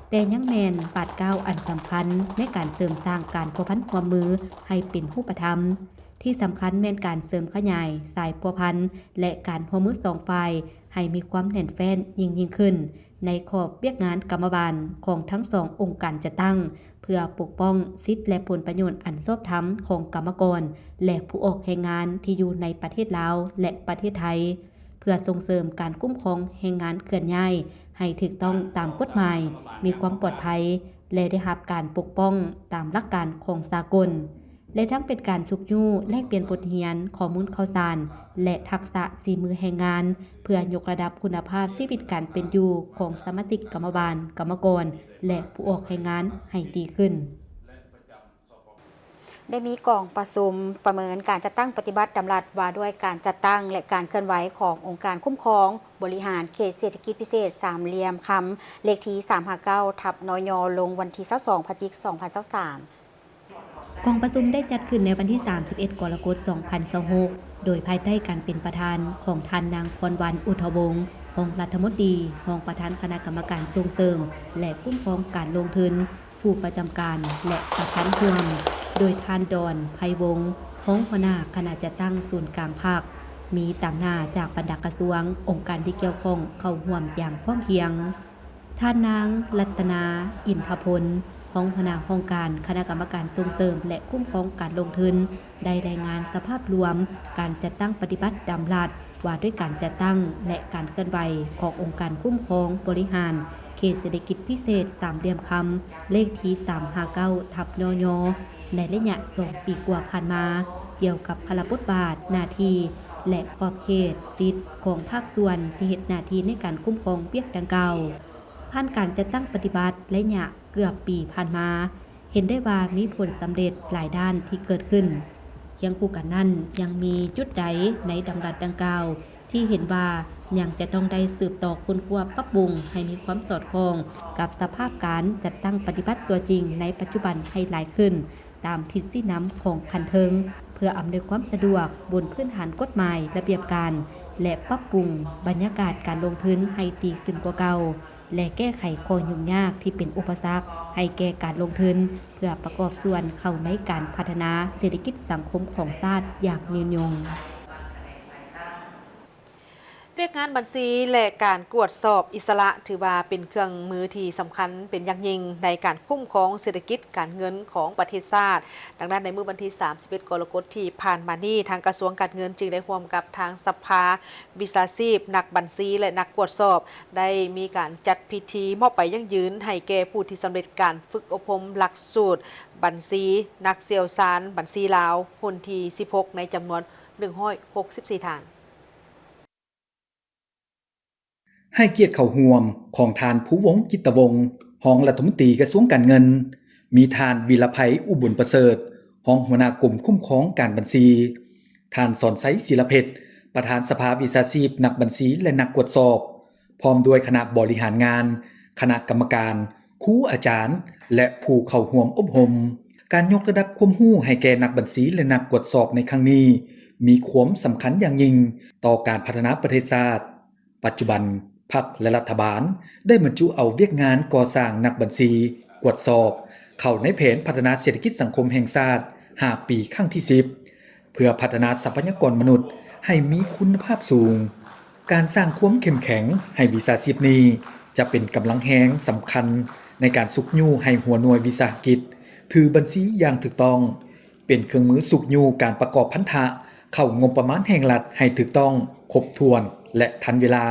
ແຕ່ຍັງແມ່ນບາດກ້າວອັນສຳຄັນໃນການເສີມສ້າງການພົວພັນຮ່ວມມືໃຫ້ເປັນຮູບປະທຳ. ທີ່ສຳຄັນແມ່ນການເສີມຂະຫຍາຍສາຍພົວພັນ ແລະ ການຮ່ວມມືສອງຝ່າຍໃຫ້ມີຄວາມແໜ້ນແຟ້ນຍິ່ງໆຂຶ້ນ, ໃນຂອບວຽກງານກຳມະບານຂອງທັງສອງອົງການຈັດຕັ້ງ ເພື່ອປົກປ້ອງສິດ ແລະ ຜົນປະໂຫຍດອັນຊອບທຳຂອງກຳມະກອນ ແລະ ຜູ້ອອກແຮງງານທີ່ຢູ່ໃນປະເທດລາວ ແລະ ປະເທດໄທ, ເພື່ອສົ່ງເສີມການຄຸ້ມຄອງແຮງງານເຄື່ອນຍ້າຍໃຫ້ຖືກຕ້ອງຕາມກົດໝາຍ, ມີຄວາມປອດໄພ ແລະ ໄດ້ຮັບການປົກປ້ອງຕາມຫຼັກການຂອງສາກົນ. ແລະ ທັງເປັນການຊຸກຍູ້ແລກປ່ຽນບົດຮຽນ, ຂໍ້ມູນຂ່າວສານ ແລະ ທັກສະສີມືແຮງງານ ເພື່ອຍົກລະດັບຄຸນນະພາບຊີວິດການເປັນຢູ່ຂອງສະມາຊິກກຳມະບານ, ກຳມະກອນ ແລະ ຜູ້ອອກແຮງງານໃຫ້ດີຂຶ້ນ. ໄດ້ມີກອງປະຊຸມປະເມີນການຈັດຕັ້ງປະຕິບັດດຳລັດວ່າດ້ວຍການຈັດຕັ້ງ ແລະ ການເຄື່ອນໄຫວຂອງອົງການຄຸ້ມຄອງບໍລິຫານເຂດເສດຖະກິດພິເສດສາມຫຼ່ຽມຄຳ ເລກທີສາມຫ້າເກົ້າ ທັບ ນຍ ລົງວັນທີຊາວສອງ ພະຈິກ ສອງພັນຊາວສາມ. ກອງປະຊຸມໄດ້ຈັດຂຶ້ນໃນວັນທີສາມສິບເອັດ ກໍລະກົດ ສອງພັນຊາວຫົກ ໂດຍພາຍໃຕ້ການເປັນປະທານຂອງທ່ານນາງ ພອນວັນ ອຸດທະວົງ ຮອງລັດຖະມົນຕີ, ຮອງປະທານຄະນະກຳມະການສົ່ງເສີມ ແລະ ຄຸ້ມຄອງການລົງທຶນ, ຜູ້ປະຈຳການ ແລະ ປະທານຮ່ວມ, ໂດຍທ່ານ ດອນ ໄພວົງ ຮອງຫົວໜ້າຄະນະຈັດຕັ້ງສູນກາງພັກ, ມີຕາງໜ້າຈາກບັນດາກະຊວງ, ອົງການທີ່ກ່ຽວຂ້ອງເຂົ້າຮ່ວມຢ່າງພ້ອມພຽງ. ທ່ານນາງ ລັດຕະນາ ອິນທະພົນ ຮອງຫົວໜ້າຫ້ອງການຄະນະກຳມະການສົ່ງເສີມ ແລະ ຄຸ້ມຄອງການລົງທຶນ ໄດ້ລາຍງານສະພາບລວມການຈັດຕັ້ງປະຕິບັດດຳລັດວ່າດ້ວຍການຈັດຕັ້ງ ແລະ ການເຄື່ອນໄຫວຂອງອົງການຄຸ້ມຄອງບໍລິຫານເຂດເສດຖະກິດພິເສດສາມຫຼ່ຽມຄຳ ເລກທີສາມຫ້າເກົ້າ ທັບ ນຍ ໃນໄລຍະສອງປີກວ່າຜ່ານມາ, ກ່ຽວກັບພາລະບົດບາດ, ໜ້າທີ່ ແລະ ຂອບເຂດສິດຂອງພາກສ່ວນທີ່ເຮັດໜ້າທີ່ໃນການຄຸ້ມຄອງວຽກດັ່ງກ່າວ. ຜ່ານການຈັດຕັ້ງປະຕິບັດໄລຍະເກືອບປີຜ່ານມາ, ເຫັນໄດ້ວ່າມີຜົນສຳເລັດຫຼາຍດ້ານທີ່ເກີດຂຶ້ນ. ຄຽງຄູ່ກັນນັ້ນ, ຍັງມີຈຸດໃດໃນດຳລັດດັ່ງກ່າວທີ່ເຫັນວ່າຍັງຈະຕ້ອງໄດ້ສືບຕໍ່ຄົ້ນຄວ້າປັບປຸງໃຫ້ມີຄວາມສອດຄ່ອງກັບສະພາບການຈັດຕັ້ງປະຕິບັດຕົວຈິງໃນປັດຈຸບັນໃຫ້ຫຼາຍຂຶ້ນ ຕາມທິດຊີ້ນຳຂອງຂັ້ນເທິງ, ເພື່ອອຳນວຍຄວາມສະດວກບົນພື້ນຖານກົດໝາຍ, ລະບຽບການ ແລະ ປັບປຸງບັນຍາກາດການລົງທຶນໃຫ້ດີຂຶ້ນກວ່າເກົ່າ ແລະ ແກ້ໄຂຂໍ້ຫຍຸ້ງຍາກທີ່ເປັນອຸປະສັກໃຫ້ແກ່ການລົງທຶນ ເພື່ອປະກອບສ່ວນເຂົ້າໃນການພັດທະນາເສດຖະກິດສັງຄົມຂອງຊາດຢ່າງຍືນຍົງ. ວຽກງານບັນຊີ ແລະ ການກວດສອບອິດສະຫຼະ ຖືວ່າເປັນເຄື່ອງມືທີ່ສຳຄັນເປັນຢ່າງຍິ່ງໃນການຄຸ້ມຄອງເສດຖະກິດການເງິນຂອງປະເທດຊາດ. ດັ່ງນັ້ນ, ໃນມື້ວັນທີສາມສິບເອັດ ກໍລະກົດທີ່ຜ່ານມານີ້, ທາງກະຊວງການເງິນຈຶ່ງໄດ້ຮ່ວມກັບທາງສະພາ ວິຊາຊີບ, ນັກບັນຊີ ແລະ ນັກກວດສອບ ໄດ້ມີການຈັດພິທີມອບໃບຢັ້ງຢືນໃຫ້ແກ່ຜູ້ທີ່ສຳເລັດການຝຶກອົບຮົມຫຼັກສູດບັນຊີ ນັກຊ່ຽວຊານບັນຊີລາວ ຮຸ່ນທີສິບຫົກ ໃນຈຳນວນໜຶ່ງຮ້ອຍຫົກສິບສີ່ທ່ານ. ໃຫ້ກຽດເຂົ້າຮ່ວມຂອງທ່ານ ພູວົງ ຈິດຕະວົງ ຮອງລັດຖະມົນຕີກະຊວງການເງິນ, ມີທ່ານ ວິລະໄພ ອຸບົນປະເສີດ ຮອງຫົວໜ້າກົມຄຸ້ມຄອງການບັນຊີ, ທ່ານ ສອນໄຊ ສີລະເພັດ ປະທານສະພາວິຊາຊີບນັກບັນຊີ ແລະ ນັກກວດສອບ, ພ້ອມດ້ວຍຄະນະບໍລິຫານງານ, ຄະນະກຳມະການ, ຄູອາຈານ ແລະ ຜູ້ເຂົ້າຮ່ວມອົບຮົມ. ການຍົກລະດັບຄວາມຮູ້ໃຫ້ແກ່ນັກບັນຊີ ແລະ ນັກກວດສອບໃນຄັ້ງນີ້ ມີຄວາມສຳຄັນຢ່າງຍິ່ງຕໍ່ການພັດທະນາປະເທດຊາດ. ປັດຈຸບັນ, ພັກ ແລະ ລັດຖະບານໄດ້ບັນຈຸເອົາວຽກງານກໍ່ສ້າງນັກບັນຊີ, ກວດສອບ ເຂົ້າໃນແຜນພັດທະນາເສດຖະກິດສັງຄົມແຫ່ງຊາດຫ້າປີຄັ້ງທີສິບ ເພື່ອພັດທະນາຊັບພະຍາກອນມະນຸດໃຫ້ມີຄຸນນະພາບສູງ. ການສ້າງຄວາມເຂັ້ມແຂງໃຫ້ວິຊາຊີບນີ້ ຈະເປັນກຳລັງແຮງສຳຄັນໃນການຊຸກຍູ້ໃຫ້ຫົວໜ່ວຍວິສາຫະກິດຖືບັນຊີຢ່າງຖືກຕ້ອງ, ເປັນເຄື່ອງມືຊຸກຍູ້ການປະກອບພັນທະເຂົ້າງົບປະມານແຫ່ງລັດໃຫ້ຖືກຕ້ອງ, ຄົບຖ້ວນ ແລະ ທັນເວລາ,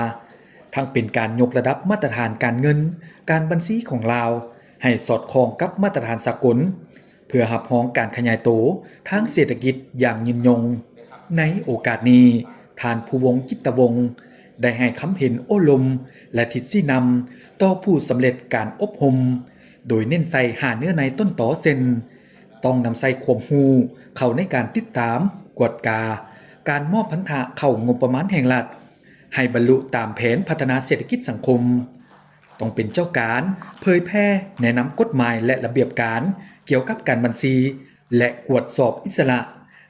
ທັງເປັນການຍົກລະດັບມາດຕະຖານການເງິນ, ການບັນຊີຂອງລາວໃຫ້ສອດຄ່ອງກັບມາດຕະຖານສາກົນ, ເພື່ອຮັບຮອງການຂະຫຍາຍໂຕທາງເສດຖະກິດຢ່າງຍືນຍົງ. ໃນໂອກາດນີ້, ທ່ານ ພູວົງ ຈິດຕະວົງ ໄດ້ໃຫ້ຄຳເຫັນໂອ້ລົມ ແລະ ທິດຊີ້ນຳຕໍ່ຜູ້ສຳເລັດການອົບຮົມ, ໂດຍເນັ້ນໃສ່ຫ້າເນື້ອໃນຕົ້ນຕໍເຊັ່ນ: ຕ້ອງນຳໃຊ້ຄວາມຮູ້ເຂົ້າໃນການຕິດຕາມ, ກວດກາ, ການມອບພັນທະເຂົ້າງົບປະມານແຫ່ງລັດ ໃຫ້ບັນລຸຕາມແຜນພັດທະນາເສດຖະກິດສັງຄົມ. ຕ້ອງເປັນເຈົ້າການເຜີຍແຜ່ແນະນຳກົດໝາຍ ແລະ ລະບຽບການກ່ຽວກັບການບັນຊີ ແລະ ກວດສອບອິດສະຫຼະ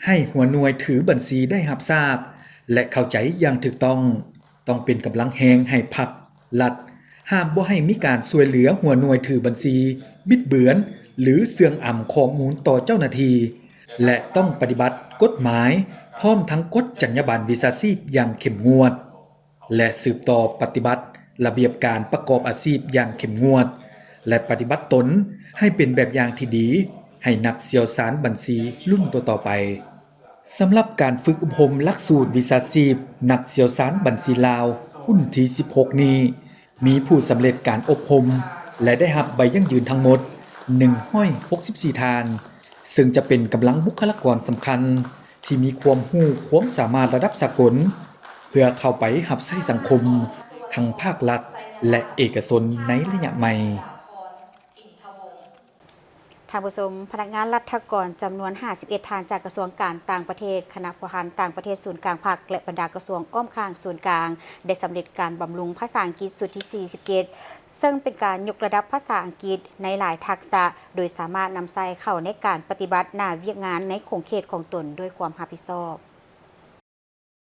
ໃຫ້ຫົວໜ່ວຍຖືບັນຊີໄດ້ຮັບຊາບ ແລະ ເຂົ້າໃຈຢ່າງຖືກຕ້ອງ. ຕ້ອງເປັນກຳລັງແຮງໃຫ້ພັກ, ລັດ, ຫ້າມບໍ່ໃຫ້ມີການຊ່ວຍເຫຼືອຫົວໜ່ວຍຖືບັນຊີບິດເບືອນ ຫຼື ເຊື່ອງອຳຂໍ້ມູນຕໍ່ເຈົ້າໜ້າທີ່ ແລະ ຕ້ອງປະຕິບັດກົດໝາຍ ພ້ອມທັງກົດຈັນຍາບັນວິຊາຊີບຢ່າງເຂັ້ມງວດ ແລະ ສືບຕໍ່ປະຕິບັດ ລະບຽບການປະກອບອາຊີບຢ່າງເຂັ້ມງວດ ແລະ ປະຕິບັດຕົນໃຫ້ເປັນແບບຢ່າງທີ່ດີໃຫ້ນັກຊ່ຽວຊານບັນຊີລຸ້ນຕໍ່ໆໄປ. ສຳລັບການຝຶກອົບຮົມຫຼັກສູດວິຊາຊີບນັກຊ່ຽວຊານບັນຊີລາວ ຮຸ່ນທີສິບຫົກນີ້ ມີຜູ້ສຳເລັດການອົບຮົມ ແລະ ໄດ້ຮັບໃບຢັ້ງຢືນທັງໝົດໜຶ່ງຮ້ອຍຫົກສິບສີ່ທ່ານ, ເຊິ່ງຈະເປັນກຳລັງບຸກຄະລາກອນສຳຄັນທີ່ມີຄວາມຮູ້ຄວາມສາມາດລະດັບສາກົນ ເພື່ອເຂົ້າໄປຮັບໃຊ້ສັງຄົມ ທັງພາກລັດ ແລະ ເອກະຊົນໃນໄລຍະໃໝ່. ທ່ານຜູ້ຊົມ, ພະນັກງານລັດຖະກອນຈຳນວນຫ້າສິບເອັດທ່ານ ຈາກກະຊວງການຕ່າງປະເທດ, ຄະນະພົວພັນຕ່າງປະເທດສູນກາງພັກ ແລະ ບັນດາກະຊວງອ້ອມຂ້າງສູນກາງ ໄດ້ສຳເລັດການບຳລຸງພາສາອັງກິດຊຸດທີສີ່ສິບເຈັດ ເຊິ່ງເປັນການຍົກລະດັບພາສາອັງກິດໃນຫຼາຍທັກສະ, ໂດຍສາມາດນຳໃຊ້ເຂົ້າໃນການປະຕິບັດໜ້າວຽກງານໃນຂົງເຂດຂອງຕົນດ້ວຍຄວາມຮັບຜິດຊອບ.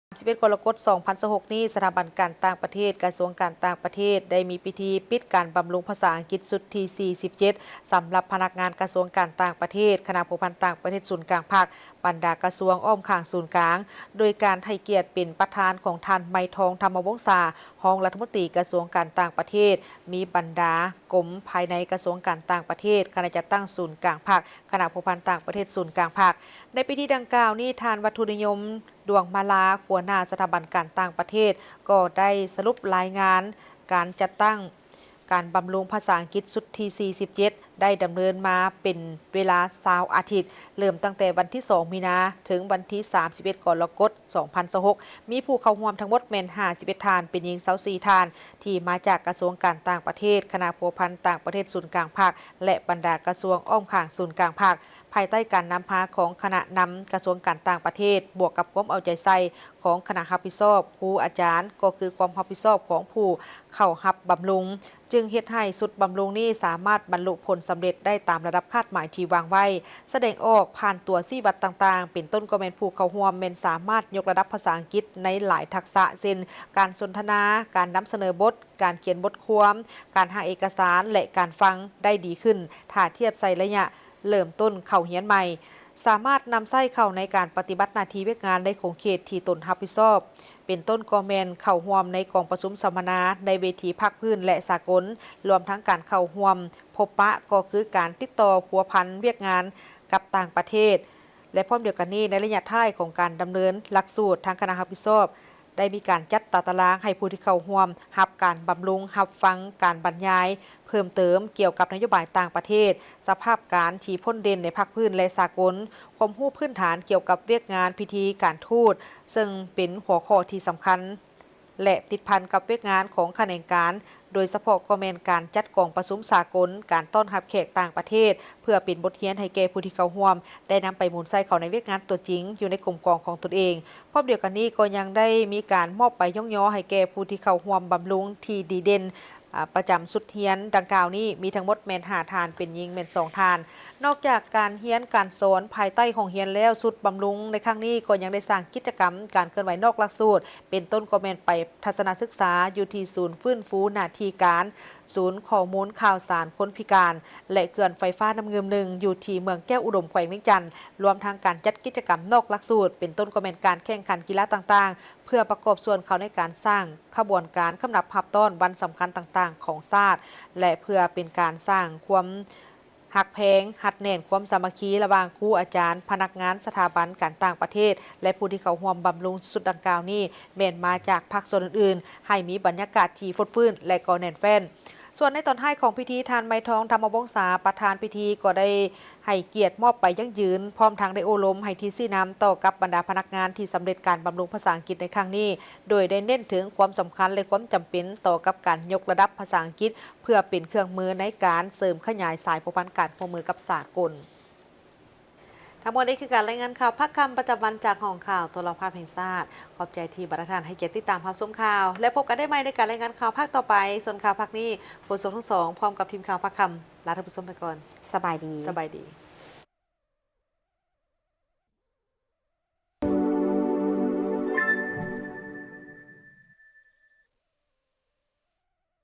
ສາມສິບເອັດ ກໍລະກົດ ສອງພັນຊາວຫົກນີ້, ສະຖາບັນການຕ່າງປະເທດ ກະຊວງການຕ່າງປະເທດ ໄດ້ມີພິທີປິດການບຳລຸງພາສາອັງກິດຊຸດທີສີ່ສິບເຈັດ ສຳລັບພະນັກງານກະຊວງການຕ່າງປະເທດ, ຄະນະພົວພັນຕ່າງປະເທດສູນກາງພັກ, ບັນດາກະຊວງອ້ອມຂ້າງສູນກາງ, ໂດຍການໃຫ້ກຽດເປັນປະທານຂອງທ່ານ ໄມທອງ ທຳມະວົງສາ ຮອງລັດຖະມົນຕີກະຊວງການຕ່າງປະເທດ, ມີບັນດາກົມພາຍໃນກະຊວງການຕ່າງປະເທດ, ຄະນະຈັດຕັ້ງສູນກາງພັກ, ຄະນະພົວພັນຕ່າງປະເທດສູນກາງພັກ. ໃນພິທີດັ່ງກ່າວນີ້, ທ່ານ ວັດຖຸນິຍົມ ດວງມາລາ ຫົວໜ້າສະຖາບັນການຕ່າງປະເທດ ກໍໄດ້ສະຫຼຸບລາຍງານການຈັດຕັ້ງການບຳລຸງພາສາອັງກິດຊຸດທີສີ່ສິບເຈັດ ໄດ້ດຳເນີນມາເປັນເວລາຊາວອາທິດ, ເລີ່ມຕັ້ງແຕ່ວັນທີສອງ ມີນາ ເຖິງວັນທີສາມສິບເອັດ ກໍລະກົດ ສອງພັນຊາວຫົກ, ມີຜູ້ເຂົ້າຮ່ວມທັງໝົດແມ່ນຫ້າສິບເອັດທ່ານ, ເປັນຍິງຊາວສີ່ທ່ານ ທີ່ມາຈາກກະຊວງການຕ່າງປະເທດ, ຄະນະພົວພັນຕ່າງປະເທດສູນກາງພັກ ແລະ ບັນດາກະຊວງອ້ອມຂ້າງສູນກາງພັກ. ພາຍໃຕ້ການນຳພາຂອງຄະນະນຳກະຊວງການຕ່າງປະເທດ, ບວກກັບຄວາມເອົາໃຈໃສ່ຂອງຄະນະຮັບຜິດຊອບ, ຄູອາຈານ, ກໍຄືຄວາມຮັບຜິດຊອບຂອງຜູ້ເຂົ້າຮັບບຳລຸງ, ຈຶ່ງເຮັດໃຫ້ຊຸດບຳລຸງນີ້ສາມາດບັນລຸຜົນສຳເລັດໄດ້ຕາມລະດັບຄາດໝາຍທີ່ວາງໄວ້, ສະແດງອອກຜ່ານຕົວຊີ້ວັດຕ່າງໆ, ເປັນຕົ້ນກໍແມ່ນຜູ້ເຂົ້າຮ່ວມແມ່ນສາມາດຍົກລະດັບພາສາອັງກິດໃນຫຼາຍທັກສະ ເຊັ່ນ ການສົນທະນາ, ການນຳສະເໜີບົດ, ການຂຽນບົດຄວາມ, ການຮ່າງເອກະສານ ແລະ ການຟັງໄດ້ດີຂຶ້ນ ຖ້າທຽບໃສ່ໄລຍະເລີ່ມຕົ້ນເຂົ້າຮຽນໃໝ່, ສາມາດນຳໃຊ້ເຂົ້າໃນການປະຕິບັດໜ້າທີ່ວຽກງານໃນຂົງເຂດທີ່ຕົນຮັບຜິດຊອບ, ເປັນຕົ້ນກໍແມ່ນເຂົ້າຮ່ວມໃນກອງປະຊຸມສຳມະນາ, ໃນເວທີພາກພື້ນ ແລະ ສາກົນ, ລວມທັງການເຂົ້າຮ່ວມພົບປະ, ກໍຄືການຕິດຕໍ່ພົວພັນວຽກງານກັບຕ່າງປະເທດ. ແລະ ພ້ອມດຽວກັນນີ້, ໃນໄລຍະທ້າຍຂອງການດຳເນີນຫຼັກສູດ, ທາງຄະນະຮັບຜິດຊອບ ໄດ້ມີການຈັດຕາຕະລາງໃຫ້ຜູ້ທີ່ເຂົ້າຮ່ວມຮັບການບຳລຸງ, ຮັບຟັງການບັນຍາຍເພີ່ມເຕີມກ່ຽວກັບນະໂຍບາຍຕ່າງປະເທດ, ສະພາບການທີ່ພົ້ນເດັ່ນໃນພາກພື້ນ ແລະ ສາກົນ, ຄວາມຮູ້ພື້ນຖານກ່ຽວກັບວຽກງານພິທີການທູດ, ເຊິ່ງເປັນຫົວຂໍ້ທີ່ສຳຄັນ ແລະ ຕິດພັນກັບວຽກງານຂອງຂະແໜງການ, ໂດຍສະເພາະກໍແມ່ນການຈັດກອງປະຊຸມສາກົນ, ການຕ້ອນຮັບແຂກຕ່າງປະເທດ, ເພື່ອເປັນບົດຮຽນໃຫ້ແກ່ຜູ້ທີ່ເຂົ້າຮ່ວມ ໄດ້ນຳໄປໝູນໃຊ້ເຂົ້າໃນວຽກງານຕົວຈິງຢູ່ໃນກົມກອງຂອງຕົນເອງ. ພ້ອມດຽວກັນນີ້ກໍຍັງໄດ້ມີການມອບໃບຍ້ອງຍໍໃຫ້ແກ່ຜູ້ທີ່ເຂົ້າຮ່ວມບຳລຸງທີ່ດີເດັ່ນ, ອາ, ປະຈຳຊຸດຮຽນດັ່ງກ່າວນີ້ ມີທັງໝົດແມ່ນຫ້າທ່ານ, ເປັນຍິງແມ່ນສອງທ່ານ. ນອກຈາກການຮຽນການສອນພາຍໃຕ້ຫ້ອງຮຽນແລ້ວ, ຊຸດບຳລຸງໃນຄັ້ງນີ້ກໍຍັງໄດ້ສ້າງກິດຈະກຳການເຄື່ອນໄຫວນອກຫຼັກສູດ, ເປັນຕົ້ນກໍແມ່ນໄປທັດສະນະສຶກສາຢູ່ທີ່ສູນຟື້ນຟູໜ້າທີ່ການ, ສູນຂໍ້ມູນຂ່າວສານຄົນພິການ ແລະ ເຂື່ອນໄຟຟ້ານ້ຳງື່ມໜຶ່ງ ຢູ່ທີ່ເມືອງແກ້ວອຸດົມ ແຂວງວຽງຈັນ, ລວມທັງການຈັດກິດຈະກຳນອກຫຼັກສູດ, ເປັນຕົ້ນກໍແມ່ນການແຂ່ງຂັນກິລາຕ່າງໆ, ເພື່ອປະກອບສ່ວນເຂົ້າໃນການສ້າງຂະບວນການຄຳນັບຮັບຕ້ອນວັນສຳຄັນຕ່າງໆຂອງຊາດ ແລະ ເພື່ອເປັນການສ້າງຄວາມ ຮັກແພງ, ຮັດແໜ້ນຄວາມສາມັກຄີລະຫວ່າງຄູອາຈານ, ພະນັກງານສະຖາບັນການຕ່າງປະເທດ ແລະ ຜູ້ທີ່ເຂົ້າຮ່ວມບຳລຸງຊຸດດັ່ງກ່າວນີ້ ແມ່ນມາຈາກພາກສ່ວນອື່ນໆ, ໃຫ້ມີບັນຍາກາດທີ່ຟົດຟື້ນ ແລະ ກໍແໜ້ນແຟ້ນ. ສ່ວນໃນຕອນທ້າຍຂອງພິທີ, ທ່ານ ໄມທອງ ທຳມະວົງສາ ປະທານພິທີ ກໍໄດ້ໃຫ້ກຽດມອບໃບຢັ້ງຢືນ, ພ້ອມທັງໄດ້ໂອ້ລົມໃຫ້ທິດຊີ້ນຳຕໍ່ກັບບັນດາພະນັກງານທີ່ສຳເລັດການບຳລຸງພາສາອັງກິດໃນຄັ້ງນີ້, ໂດຍໄດ້ເນັ້ນເຖິງຄວາມສຳຄັນ ແລະ ຄວາມຈຳເປັນຕໍ່ກັບການຍົກລະດັບພາສາອັງກິດ ເພື່ອເປັນເຄື່ອງມືໃນການເສີມຂະຫຍາຍສາຍພົວພັນການຮ່ວມມືກັບສາກົນ. ທັງໝົດນີ້ຄືການລາຍງານຂ່າວພາກຄ່ຳປະຈຳວັນຈາກຫ້ອງຂ່າວໂທລະພາບແຫ່ງຊາດ. ຂອບໃຈທີ່ບັນດາທ່ານໃຫ້ກຽດຕິດຕາມຮັບຊົມຂ່າວ ແລະ ພົບກັນໄດ້ໃໝ່ໃນການລາຍງານຂ່າວພາກຕໍ່ໄປ. ສ່ວນຂ່າວພາກນີ້, ໂຄສົກທັງສອງ ພ້ອມກັບທີມຂ່າວພາກຄ່ຳ ລາທ່ານຜູ້ຊົມໄປກ່ອນ. ສະບາຍດີ. ສະບາຍດີ.